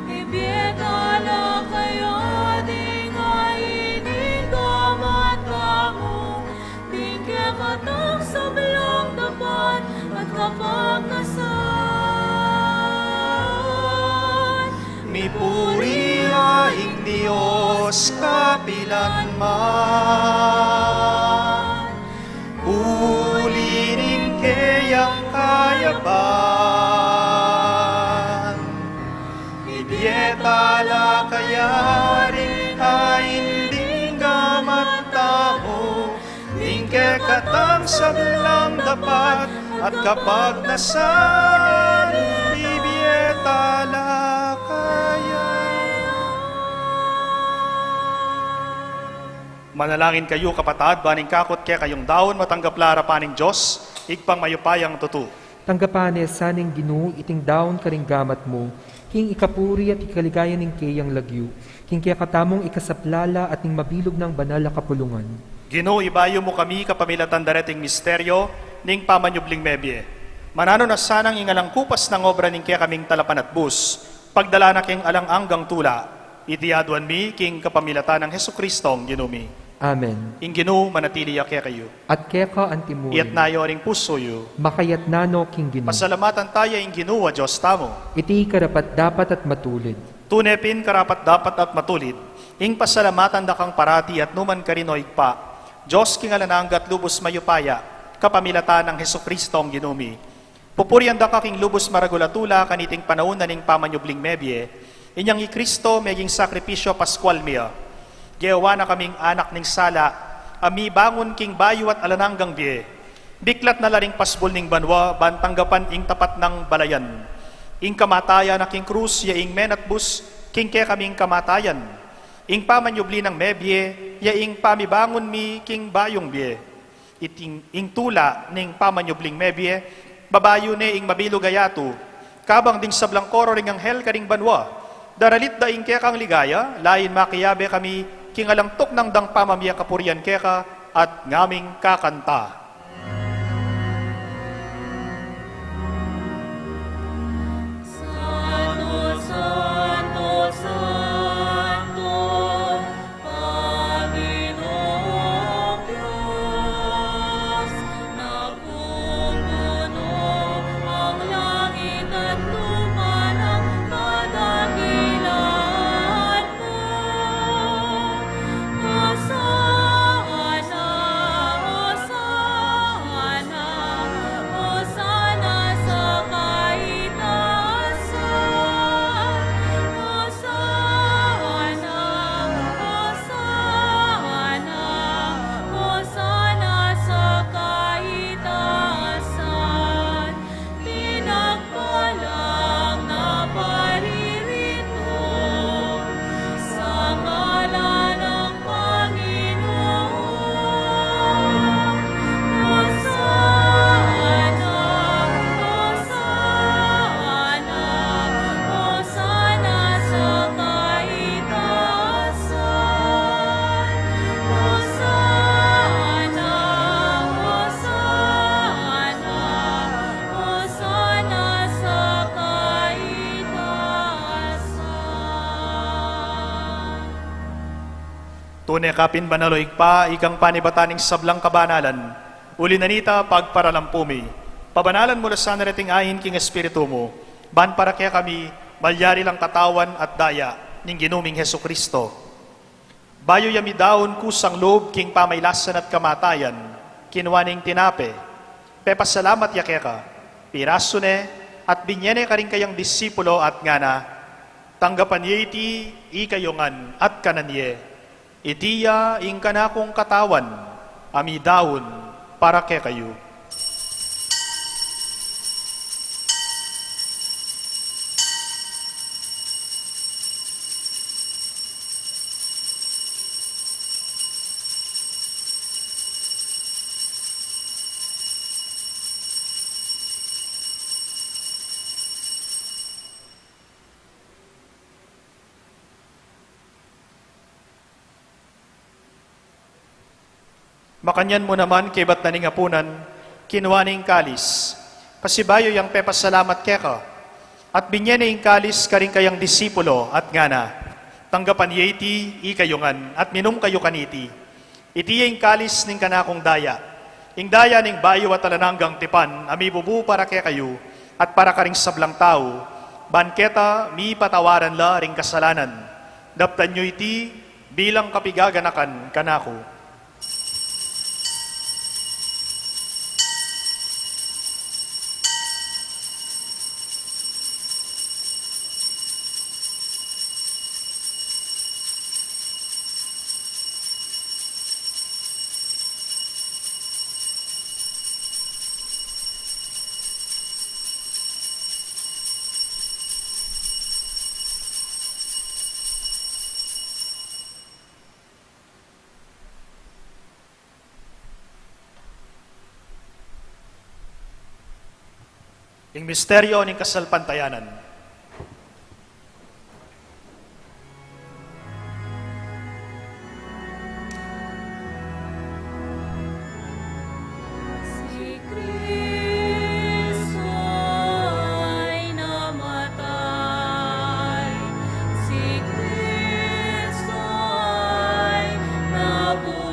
Ibie tala kaya ding ain ning gamat tamu, ding kekatang sablang dapat at kapagnasan. Mipuri ya ing Dios kapilanman, uli ning keyang kayapan. Ibie tala kaya ding ain ning gamat tamu, ding kekatang sablang dapat at kapagnasan. Ibie tala kaya. Manalangin kayu, kapatad, ban ing kakut kekayung daun matanggap la arapan ning Dios, Ibpang mayupayang tutu. Tanggapan na sa ning Ginu iting daun karing gamat mu, king ikapuri at ikaligaya ning keyang lagyu, king kekatamung ikasaplala at ning mabilug nang banal a kapulungan. Ginu, ibayu mu kami kapamilatan da reting misteryo ning pamanyubling mebie. Mananu na sanang ing alang kupas nang obra ning kekaming talapanatbus, pagdala na king alang anggang tula. Iti aduan mi king kapamilatan nang Jesucristong Ginu mi. Amen. Ing Ginu manatili ya kekayu. At keka antimurin. Iyatas yu ring pusu yu. Makayatas no king Ginu. Pasalamatan taya ing Ginu a Dios tamu. Iti karapat-dapat at matulid. Tune pin karapat-dapat at matulid ing pasalamatan da kang parati at nukarin man, O Ibpa, Dios king alang angga at lubus mayupaya, kapamilatan nang Jesucristong Ginu mi. Pupurian da ka king lubus maragul a tula kaniting panaun na ning pamanyubling mebie, inyang i Cristo meging sakripisyu paskual mi. Gewa na kaming anak ning sala, a mibangun king bayu at alang anggang bie. Biklat na la ring pasbul ning banua, ban tanggapan ing tapat nang balayan. Ing kamatayan na king krus, ya ing menatbus king kekaming kamatayan. Ing pamanyubli nang mebie, ya ing pamibangun mi king bayung bie. Iting ing tula ning pamanyubling mebie, babayu ne ing mabilug a yatu, kabang ding sablang koro ring anghel karing banua, daralit da ing kekang ligaya, lain makiabe kami king alang tuknang dang pamamie kapurian keka at ngaming kakanta. Santo, santo, santo, Panginoong Diyos, napupuno ang langit at lupa ng kadakilaan mo. Hosana, Hosana. Tune ka pin banal, o Ibpa, ikang panibatan ning sablang kabanalan. Uli na nita, pagparalampu mi, pabanalan mu la sana reting ain king Espiritu mu, ban para kekami malyari lang katawan at daya ning Ginu ming Jesucristo. Bayu ya midaun kusang lub king pamailasan at kamatayan, kinua ne ing tinape, pepasalamat ya keka, pirasu ne, at binye ne karing kayang disipulo at ngana: Tanggapan ye iti ikayu ngan at kanan ye. Iti ya ing kanakung katawan a midaun para kekayu. Makanyan mu naman, kaybat na ning apunan, kinua ne ing kalis, pasibayu yang pepasalamat keka, at binye ne ing kalis karing kayang disipulo, at ngana: Tanggapan ye iti ikayu ngan, at minum kayu kaniti. Iti ya ing kalis ning kanakung daya, ing daya ning bayu at alang anggang tipan, a mibubu para kekayu at para karing sablang tau, ban keta mipatawaran la ring kasalanan. Daptan yu iti bilang kapigaganakan kanaku. Ing misteryo ning kasalpantayanan. Si Kristo ay namatay. Si Kristo ay nabuhay.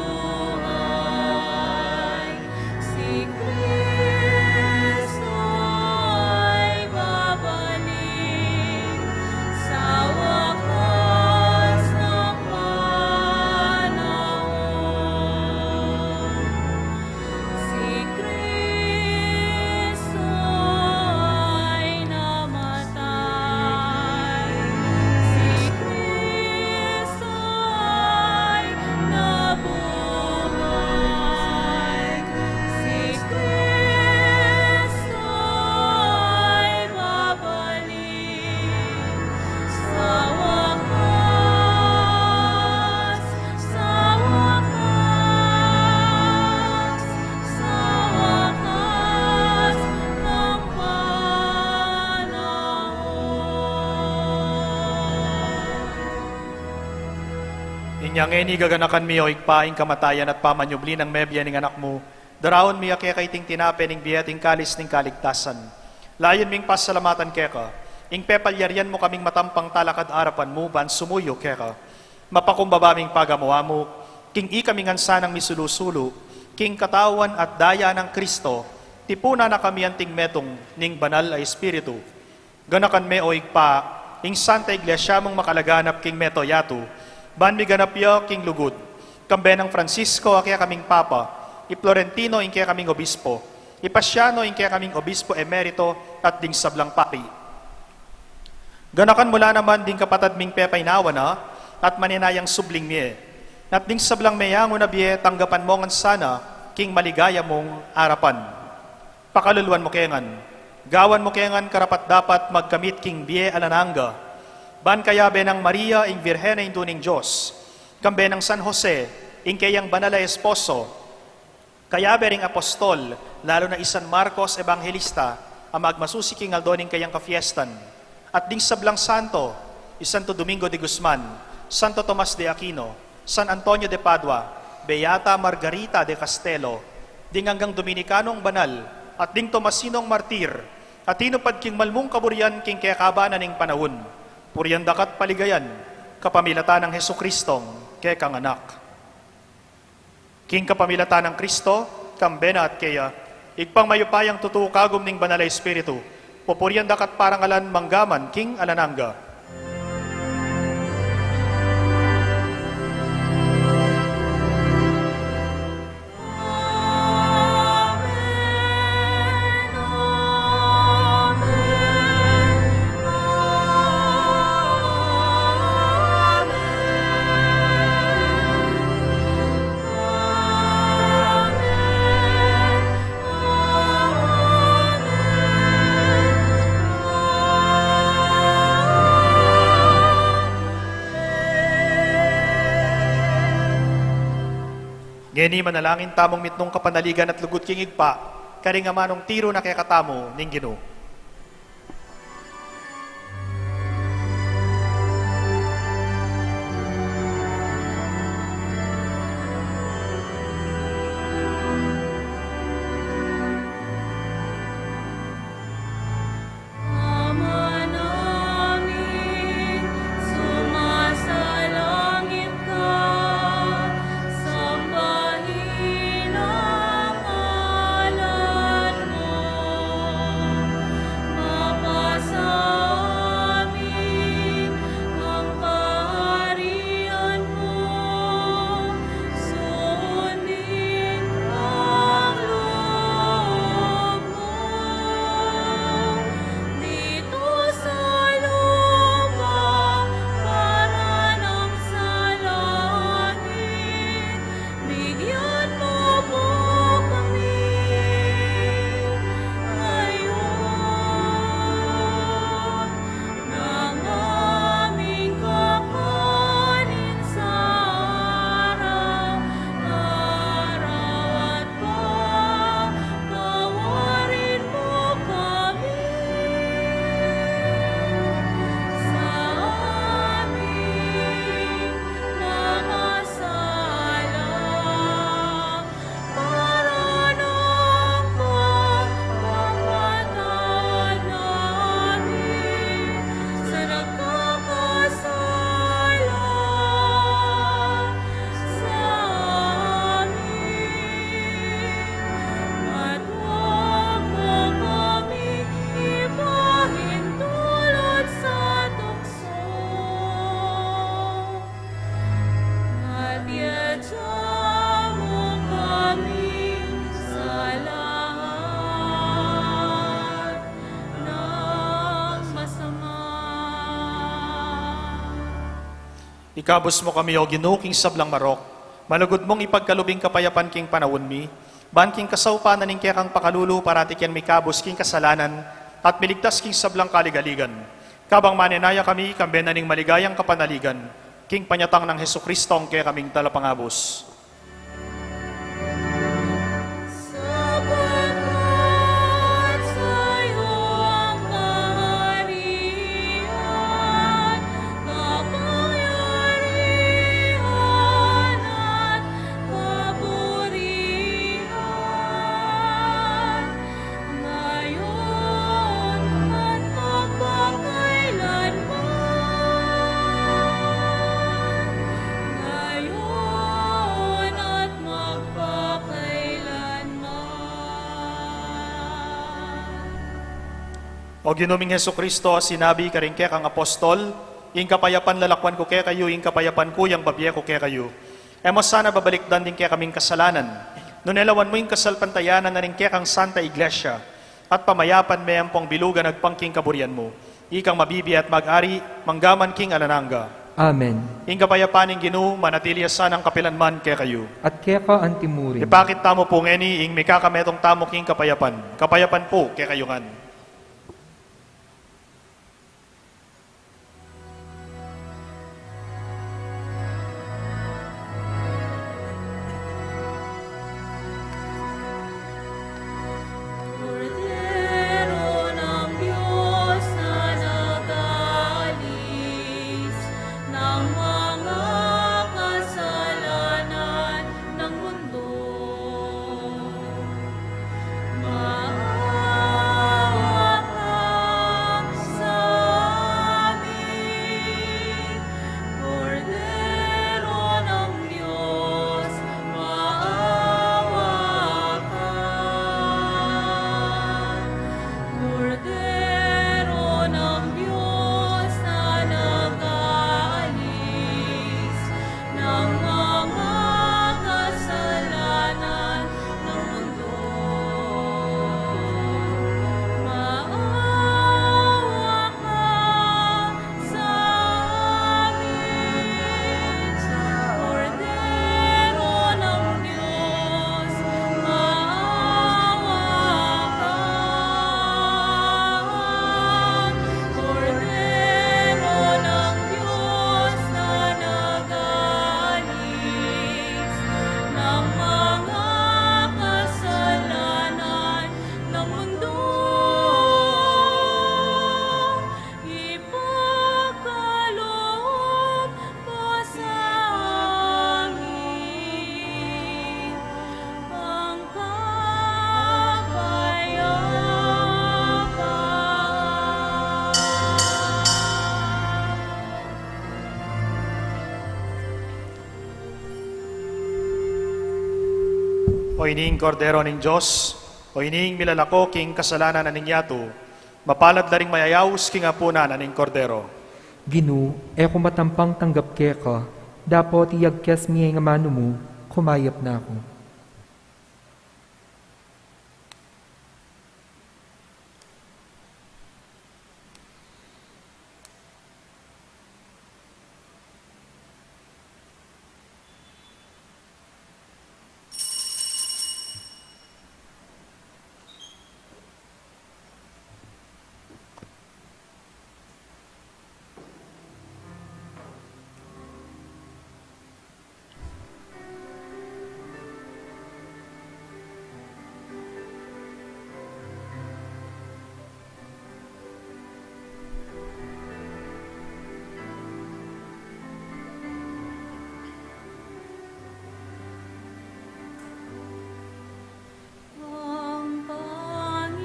Si Kristo ay babalik sa wakas ng panahon. Si Kristo ay namatay. Si Kristo ay nabuhay. Si Kristo ay babalik. Sa wakas, sa wakas, sa wakas ng panahon. Inya ngeni gaganakan mi, o Ibpa, ing kamatayan at pamanyubli nang mebie ning Anak mu, daraun mi ya keka iting tinape ning bie at ing kalis ning kaligtasan. Layun ming pasalamatan keka ing pepalyarian mu kaming matampang talakad arapan mu ban sumuyu keka. Mapakumbaba ming pagamu-amu king ikami ngan sanang misulu-sulu king katawan at daya nang Kristo, tipunan na kami anting metung ning Banal a Espiritu. Ganakan me, o Ibpa, ing Santa Iglesia mung makalaganap king mabilug a yatu, ban miganap ya king lugud, kambe nang Francisco a kekaming Papa, i Florentino ing kekaming Obispo, i Paciano ing kekaming Obispo Emerito, at ding sablang pari. Ganakan mu la naman ding kapatad ming pepainawa na at maninayang subling mie, at ding sablang meyangu na bie, tanggapan mu ngan sana king maligaya mung arapan. Pakaluluan mu ke ngan, gawan mu ke ngan karapat-dapat magkamit king bie alang angga, ban kayabe nang Maria ing Virgen a Indu ning Dios, kambe nang San Jose ing keyang banal a esposo, kayabe ring apostol, lalu na i San Marcos Evangelista, a magmasusi king aldo ning keyang kafiestan, at ding sablang santo, i Santo Domingo de Guzman, Santo Tomas de Aquino, San Antonio de Padua, Beata Margarita de Castelo, ding anggang Dominikanong banal, at ding Tomasinong martir, a tinupad king malmung kaburian king kekaba na ning panaun. Purian da ka't paligayan kapamilatan nang Jesucristong kekang Anak. King kapamilatan nang Kristo, kambe na at keya, Ibpang mayupayang tutu, kagum ning Banal a Espiritu, pupurian da ka at parangalan mangga man king alang angga. Ngeni manalangin tamung mitmung kapanaligan at lugud king Ibpa, karing amanung tiru na kekatamu ning Ginu. Ama namin, sumasalangit ka, sambahin ang ngalan mo. Mapasa amin ang kaharian mo. Sundin ang loob mo dito sa lupa, para nang sa langit. Bigyan mo po kami ngayon ng aming kakanin sa araw-araw, at patawarin mo kami sa aming mga sala, para nang pagpapatawad namin sa nagkakasala sa amin. At huwag mo kaming ipahintulot sa tukso, at iadya mo kami sa lahat ng masama. Ikabus mu kami, O Ginu, king sablang marok. Malugud mung ipagkalub ing kapayapan king panaun mi, ban king kasaupan na ning kekang pakalulu parati keng mikabus king kasalanan at miligtas king sablang kaligaligan. Kabang manenaya kami, kambe na ning maligayang kapanaligan, king panyatang nang Jesucristo, ing kekaming Talapangabus. Sapagkat sa'yo ang kaharian, kapangyarihan at kapurian, ngayon at magpakailanman. Ngayon at magpakailanman. O Ginu ming Jesucristo, a sinabi karing kekang apostol, "Ing kapayapan lalakwan ku kekayu, ing kapayapan ku yang babie ku kekayu." E mu sana babalikdan ding kekaming kasalanan, nune lawan mu ing kasalpantayanan na ning kekang Santa Iglesia, at pamayapan me ampong bilugan agpang king kaburian mu. Ikang mabibie at mag-ari, mangga man king alang angga. Amen. Ing kapayapan ning Ginu manatili ya sanang kapilanman kekayu. At keka antimurin. Ipakit tamu pu ngeni ing mikakametung tamu king kapayapan. Kapayapan pu kekayu ngan. Kordero ng Diyos na nag-alis ng mga kasalanan ng mundo. Maawa O ining Kordero ning Dios, o ining milalako king kasalanan na ning yatu, mapalad la ring mayayaus king apunan na ning Kordero. Ginu, e ku matampang tanggap keka, dapot iyagkas mi ing amanu mu, kumayap na ku. Ang Panginoon,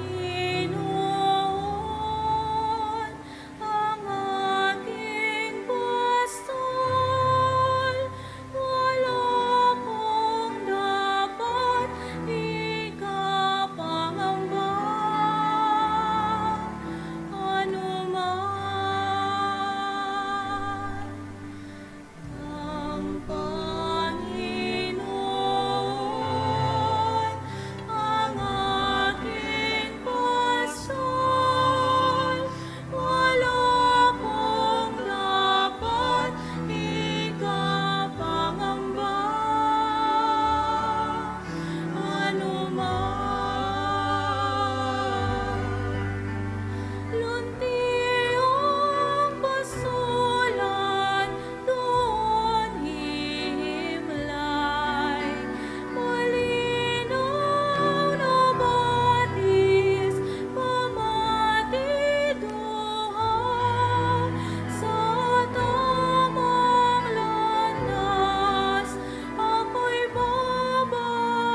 ang aking pastol, wala kong dapat ikapangamba anuman. Ang Panginoon, ang aking pastol, wala kong dapat ikapangamba anuman. Lunti ang pasulan, doon hihimlay. Malinaw na batis, pamati duha, sa tamang landas ako'y babanagan.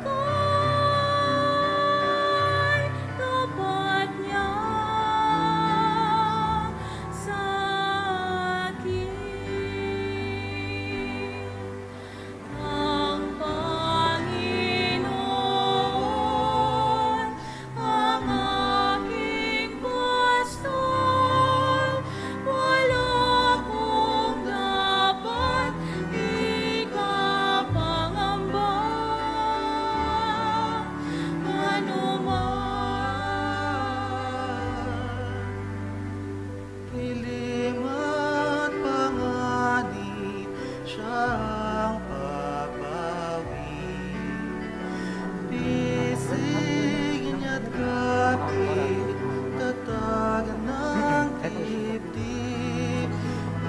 Kay tapat niya sa akin. Ang Panginoon, ang aking pastol, wala kong dapat ikapangamba anuman. Kilim at panganib siyang papawi. Pisig niya't kapit, tatag ng dibdib.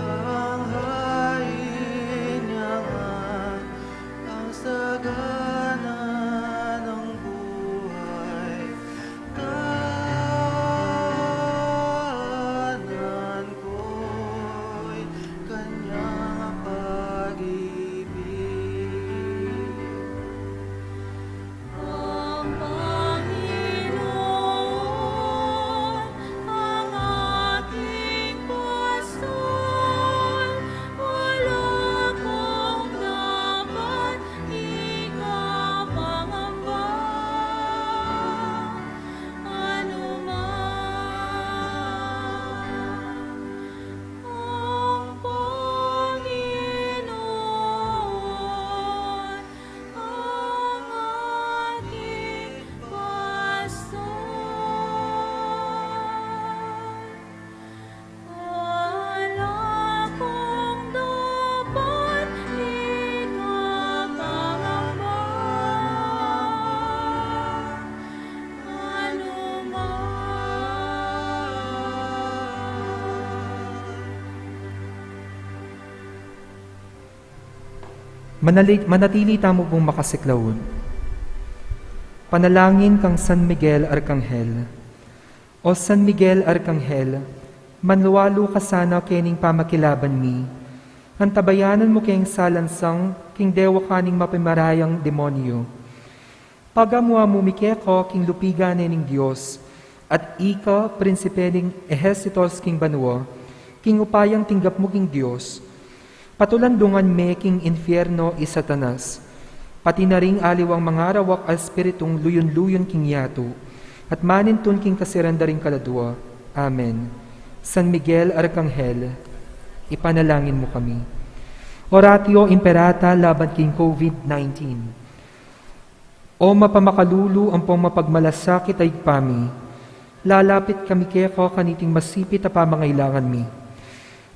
Ang hain niya nga ang sagana ng buhay. Kanan ko'y kanyang pag-ibig. Ang Panginoon, ang aking pastol, wala kong dapat ikapangamba anuman. Ang Panginoon, ang aking pastol. Wala kong dapat ikapangamba anuman. Manali-, manatili tamu pung makasiklaud. Panalangin kang San Miguel Arkanghel. O San Miguel Arkanghel, manlualu ka sana kening pamakilaban mi. Antabayanan mu keng salansang king dewakan ning mapimarayang demonyu. Pagamu-amu mi keka king lupigan ne ning Dios, at ika, prinsipe ning ehersitos king banua, king upayang tinggap mu king Dios. Patulandungan me king infierno i Satanas, pati na ring aliwang mangarawak a espiritung luyun-luyun king yatu, at manintun king kasiran da ring kaladua. Amen. San Miguel Arkanghel, ipanalangin mu kami. Oratio Imperata laban king COVID nineteen. O mapamakalulu ampong mapagmalasakit a Ibpa mi, lalapit kami keka kaniting masipit a pamangailangan mi.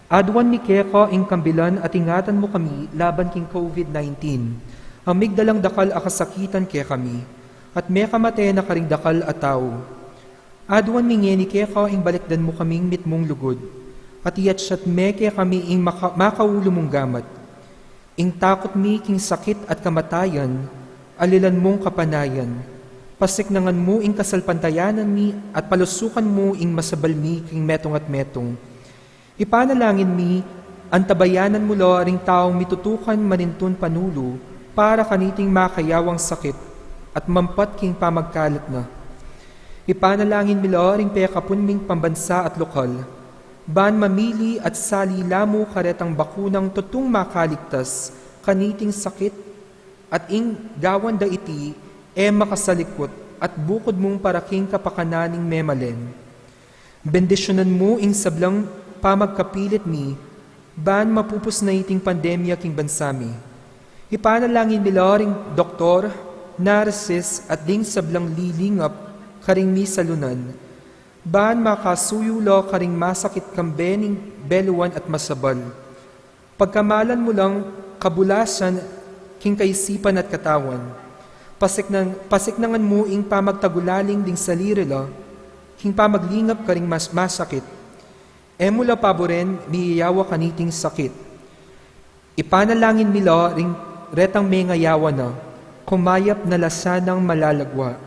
Aduan mi keka ing kambilan at ingatan mu kami laban king COVID nineteen, a migdalang dakal a kasakitan kekami, at mekamate na karing dakal a tau. Aduan mi ngeni keka ing balikdan mu kaming mitmung lugud, at iyatsat me kekami ing maka-, makaulu mung gamat. Ing takut mi king sakit at kamatayan, alilan mung kapanayan. Pasiknangan mu ing kasalpantayanan mi at palusukan mu ing masabal mi king metung at metung. Ipanalangin mi, antabayanan mu la ring taung mitutukan manintun panulu para kaniting makayawang sakit at mampat king pamagkalat na. Ipanalangin mi la ring pekapun ming pambansa at lokal, ban mamili at sali la mu karetang bakunang tutung makaligtas kaniting sakit, at ing gawan da iti e makasalikut at bukud mung para king kapakanan ning memalen. Bendisyunan mu ing sablang pamagkapilit mi, ban mapupus na iting pandemya king bansa mi. Ipanalangin mi la ring doktor, nurses, at ding sablang lilingap karing misalunan, ban makasuyu la karing masakit kambe ning beluan at masabal. Pagkamalan mu lang kabulasan king kaisipan at katawan. Pasiknang-, pasiknangan mu ing pamagtagulaling ding saliri la king pamaglingap karing mas-, masakit. E mu la paburen miyayawa kaniting sakit. Ipanalangin mi la ring retang mengayawa na, kumayap na la sanang malalagwa.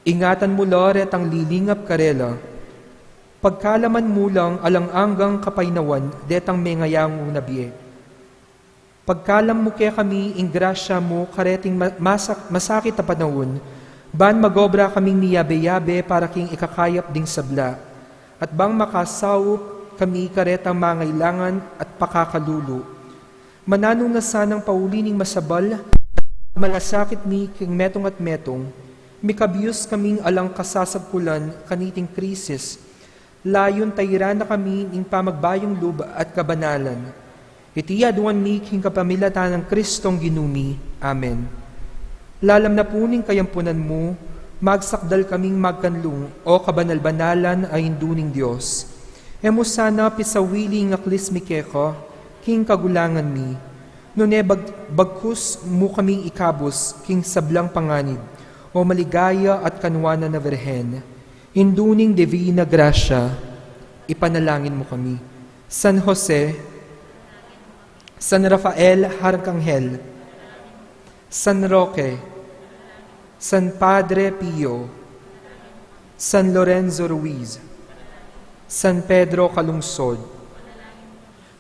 Ingatan mu la retang lilingap karela. Pagkalaman mu lang alang anggang kapaynawan detang mengayangu na bie. Pagkalam mu kekami ing grasya mu kareting ma-, masak-, masakit a panaun, ban magobra kaming miyabe-yabe para king ikakayap ding sabla, at bang makasaup kami karetang mangailangan at pakakalulu. Mananu na sanang pauli ning masabal, malasakit mi king metung at metung, mikabius kaming alang kasasagkulan kaniting krisis, layun tairan na kami ning pamagbayung lub at kabanalan. Iti aduan mi king kapamilatan nang Kristong Ginu mi. Amen. Lalam na pu ning kayampunan mu, magsakdal kaming magkanlung, o kabanal-banalan a Indu ning Dios. E mu sana pisawili ing aklis mi keka, king kagulangan mi. Nune bag-, bagkus mu kaming ikabus king sablang panganib, o maligaya at kanwanan a Birhen, Indu ning Divina Grasya, ipanalangin mu kami. San Jose, San Rafael Arkanghel, San Roque, San Padre Pio, San Lorenzo Ruiz, San Pedro Calungsod.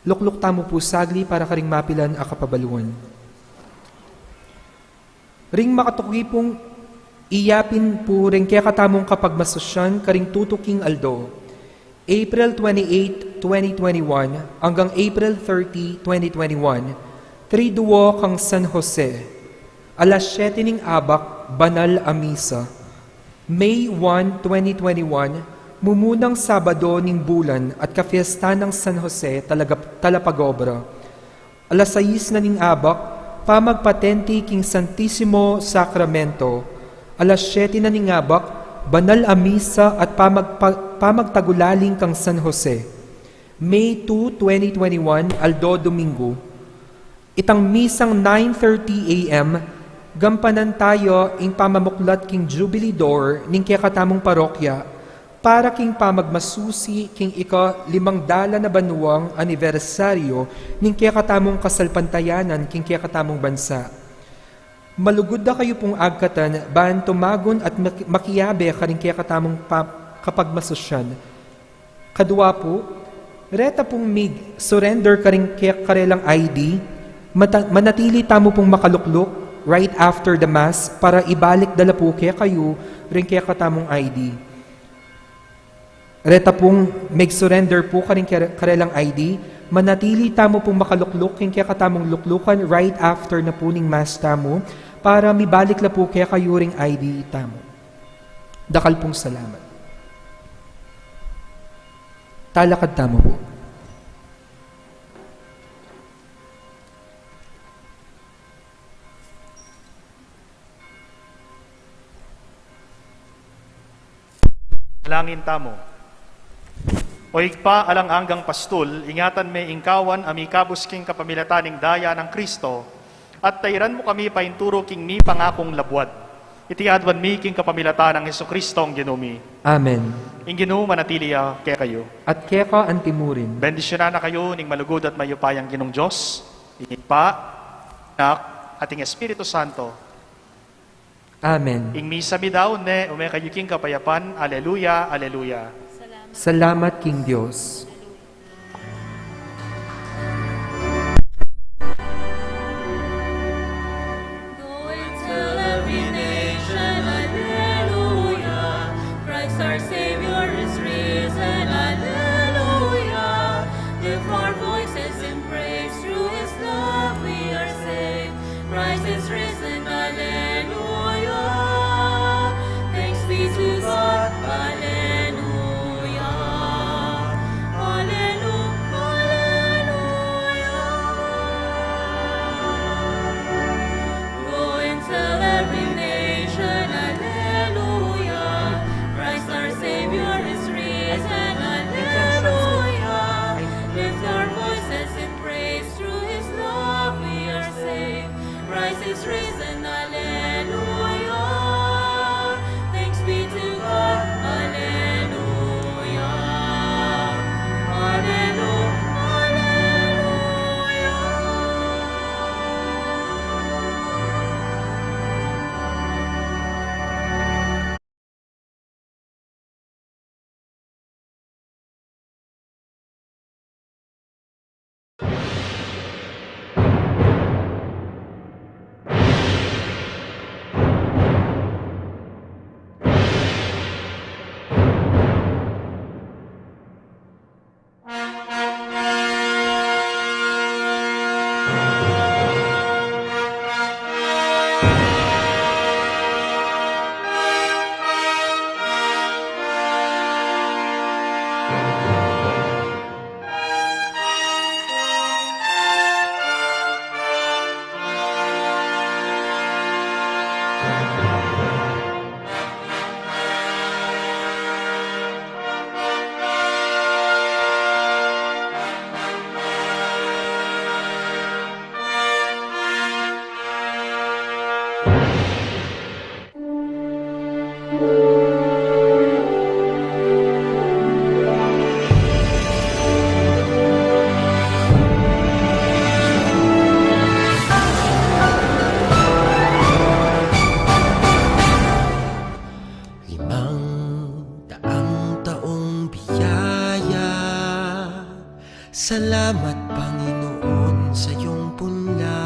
Lukluk tamu pu sagli para karing mapilan a kapabaluan. Ring makatuki pung iyapin pu ring kekatamung kapagmasusyan karing tutuking aldo, April twenty-eight, twenty twenty-one, anggang April thirty, twenty twenty-one, Triduo kang San Jose. Alas siete ning abak, banal a misa. May one, twenty twenty-one, mumunang Sabado ning bulan at kapiesta nang San Jose talaga-, Talapagobra. Alas sais na ning abak, pamagpatenti king Santisimo Sakramento. Alas siete na ning abak, banal a misa at pamagpa-, pamagtagulaling kang San Jose. May two, twenty twenty-one, Aldo Domingo. Itang misang nine thirty A M, gampanan tayu ing pamamuklat king Jubilee Door ning kekatamung parokya para king pamagmasusi king ika-limang dalan a banuang anibersaryo ning kekatamung kasalpantayanan king kekatamung bansa. Malugud da kayu pung agkatan ban tumagun at maki-, makiabe karing kekatamung pa-, kapagmasusyan. Kadua pu, reta pung mig-surrender karing ke-, karelang I D, mata-, manatili tamu pung makalukluk right after the Mass para ibalik da la pu kekayu ring kekatamung I D. Reta pung mig-surrender pu karing kere-, karelang I D, Manatili tamu pung makalukluk king kekatamung luklukan right after na pu ning Mass tamu, para mibalik la pu kekayu ring I D E tamu. Dakal pung salamat. Talakad tamu pu. Manalangin tamu. O Ibpa, alang anggang pastul, ingatan me ing kawan a mikabus king kapamilatan ning daya nang Kristo, at tairan mu kami painturu king mipangakung labuad. Iti aduan mi king kapamilatan nang Jesucristong Ginu mi. Amen. Ing Ginu manatili ya kekayu. At keka antimurin. Bendisyunan na kayu ning malugud at mayupayang Ginung Dios, ing Ibpa, Anak, at ing Espiritu Santo. Amen. Ing misa mi daun ne, ume kayu king kapayapan. Aleluya, aleluya. Salamat king Dios. Go and tell every nation, Alleluia. Christ our Savior is risen, Alleluia. Lift our voices in praise, through his love we are saved. Christ is risen, Alleluia. Thanks be to God, Alleluia. Alleluia, Alleluia. Go and tell every nation, Alleluia. Christ our Savior is risen, Alleluia. Lift our voices in praise, through his love we are saved. Christ is risen, Alleluia. Thanks be to God, Alleluia. Alleluia, Alleluia. Limang daang taong biyaya, salamat, Panginoon, sa iyong punla.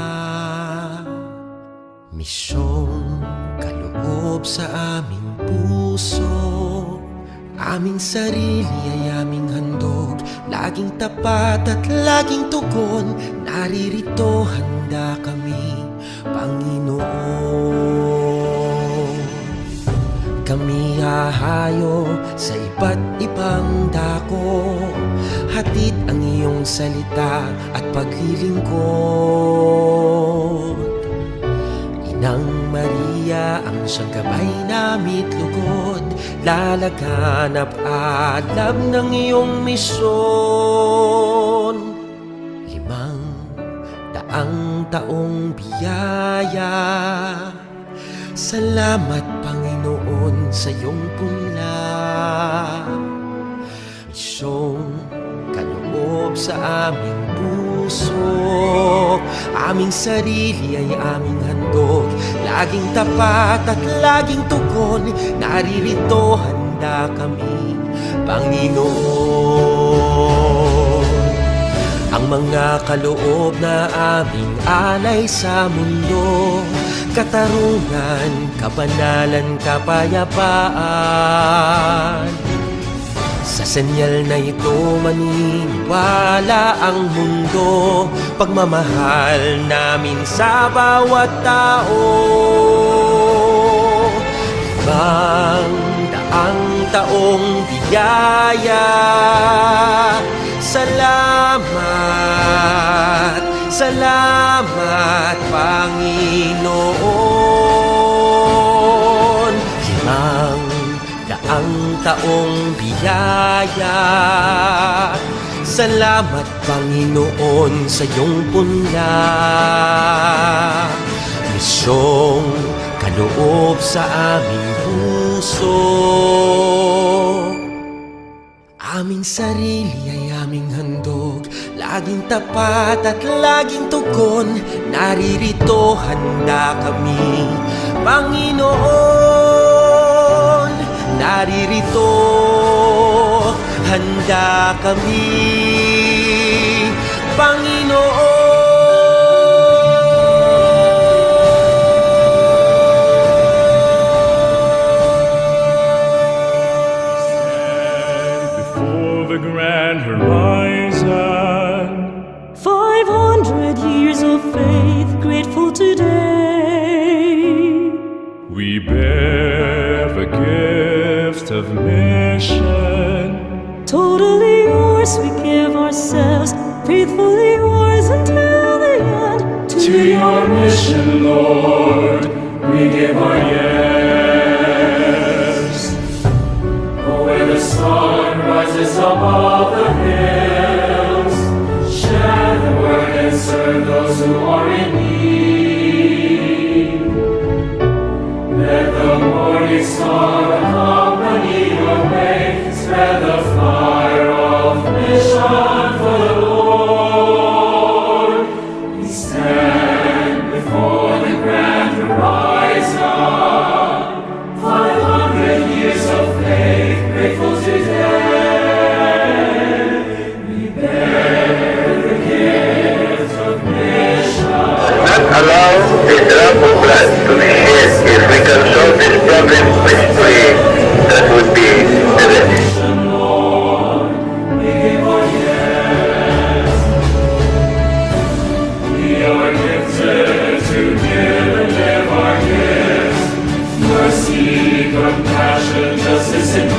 Misyong kaloob sa aming puso, aming sarili ay aming handog, laging tapat at laging tugon, naririto handa kami, Panginoon. Kami hahayo sa iba't ibang dako, hatid ang iyong salita at paglilingkod. Inang Maria, ang siyang gabay nami't lugod, lalaganap alam ng iyong misyon. Limang daang taong biyaya, salamat, Panginoon, sa iyong punla. Misyong kaloob sa aming puso, aming sarili ay aming handog, laging tapat at laging tugon, naririto handa kami, Panginoon. Ang mga kaloob na aming alay sa mundo, katarungan, kabanalan, kapayapaan, Sa senyal na ito, maniniwala ang mundo, pagmamahal namin sa bawat tao. Limang daang taong biyaya, salamat, salamat, Panginoon. Limang daang taong biyaya, salamat, Panginoon, sa iyong punla. Misyong kaloob sa aming puso. Aming sarili ay aming handog, laging tapat at laging tugon. Naririto, handa kami, Panginoon. Naririto, handa kami, Panginoon. Stand before the grand horizon. Five hundred years of faith, grateful today. We bear the gift of mission. Totally yours, we give ourselves, faithfully yours until the end. To your mission, Lord, we give our yes. Where the sun rises above the hills, share the word and serve those who are in need. Let the morning star accompany your way. Spread the fire of mission for the Lord. We stand before the grand horizon. Five hundred years of faith, grateful today. We bear the gift of mission. Not allow a drop of blood to be shed. If we can solve this problem peacefully, that would be the best. We are gifted to give and live our gifts. Mercy, compassion, justice, and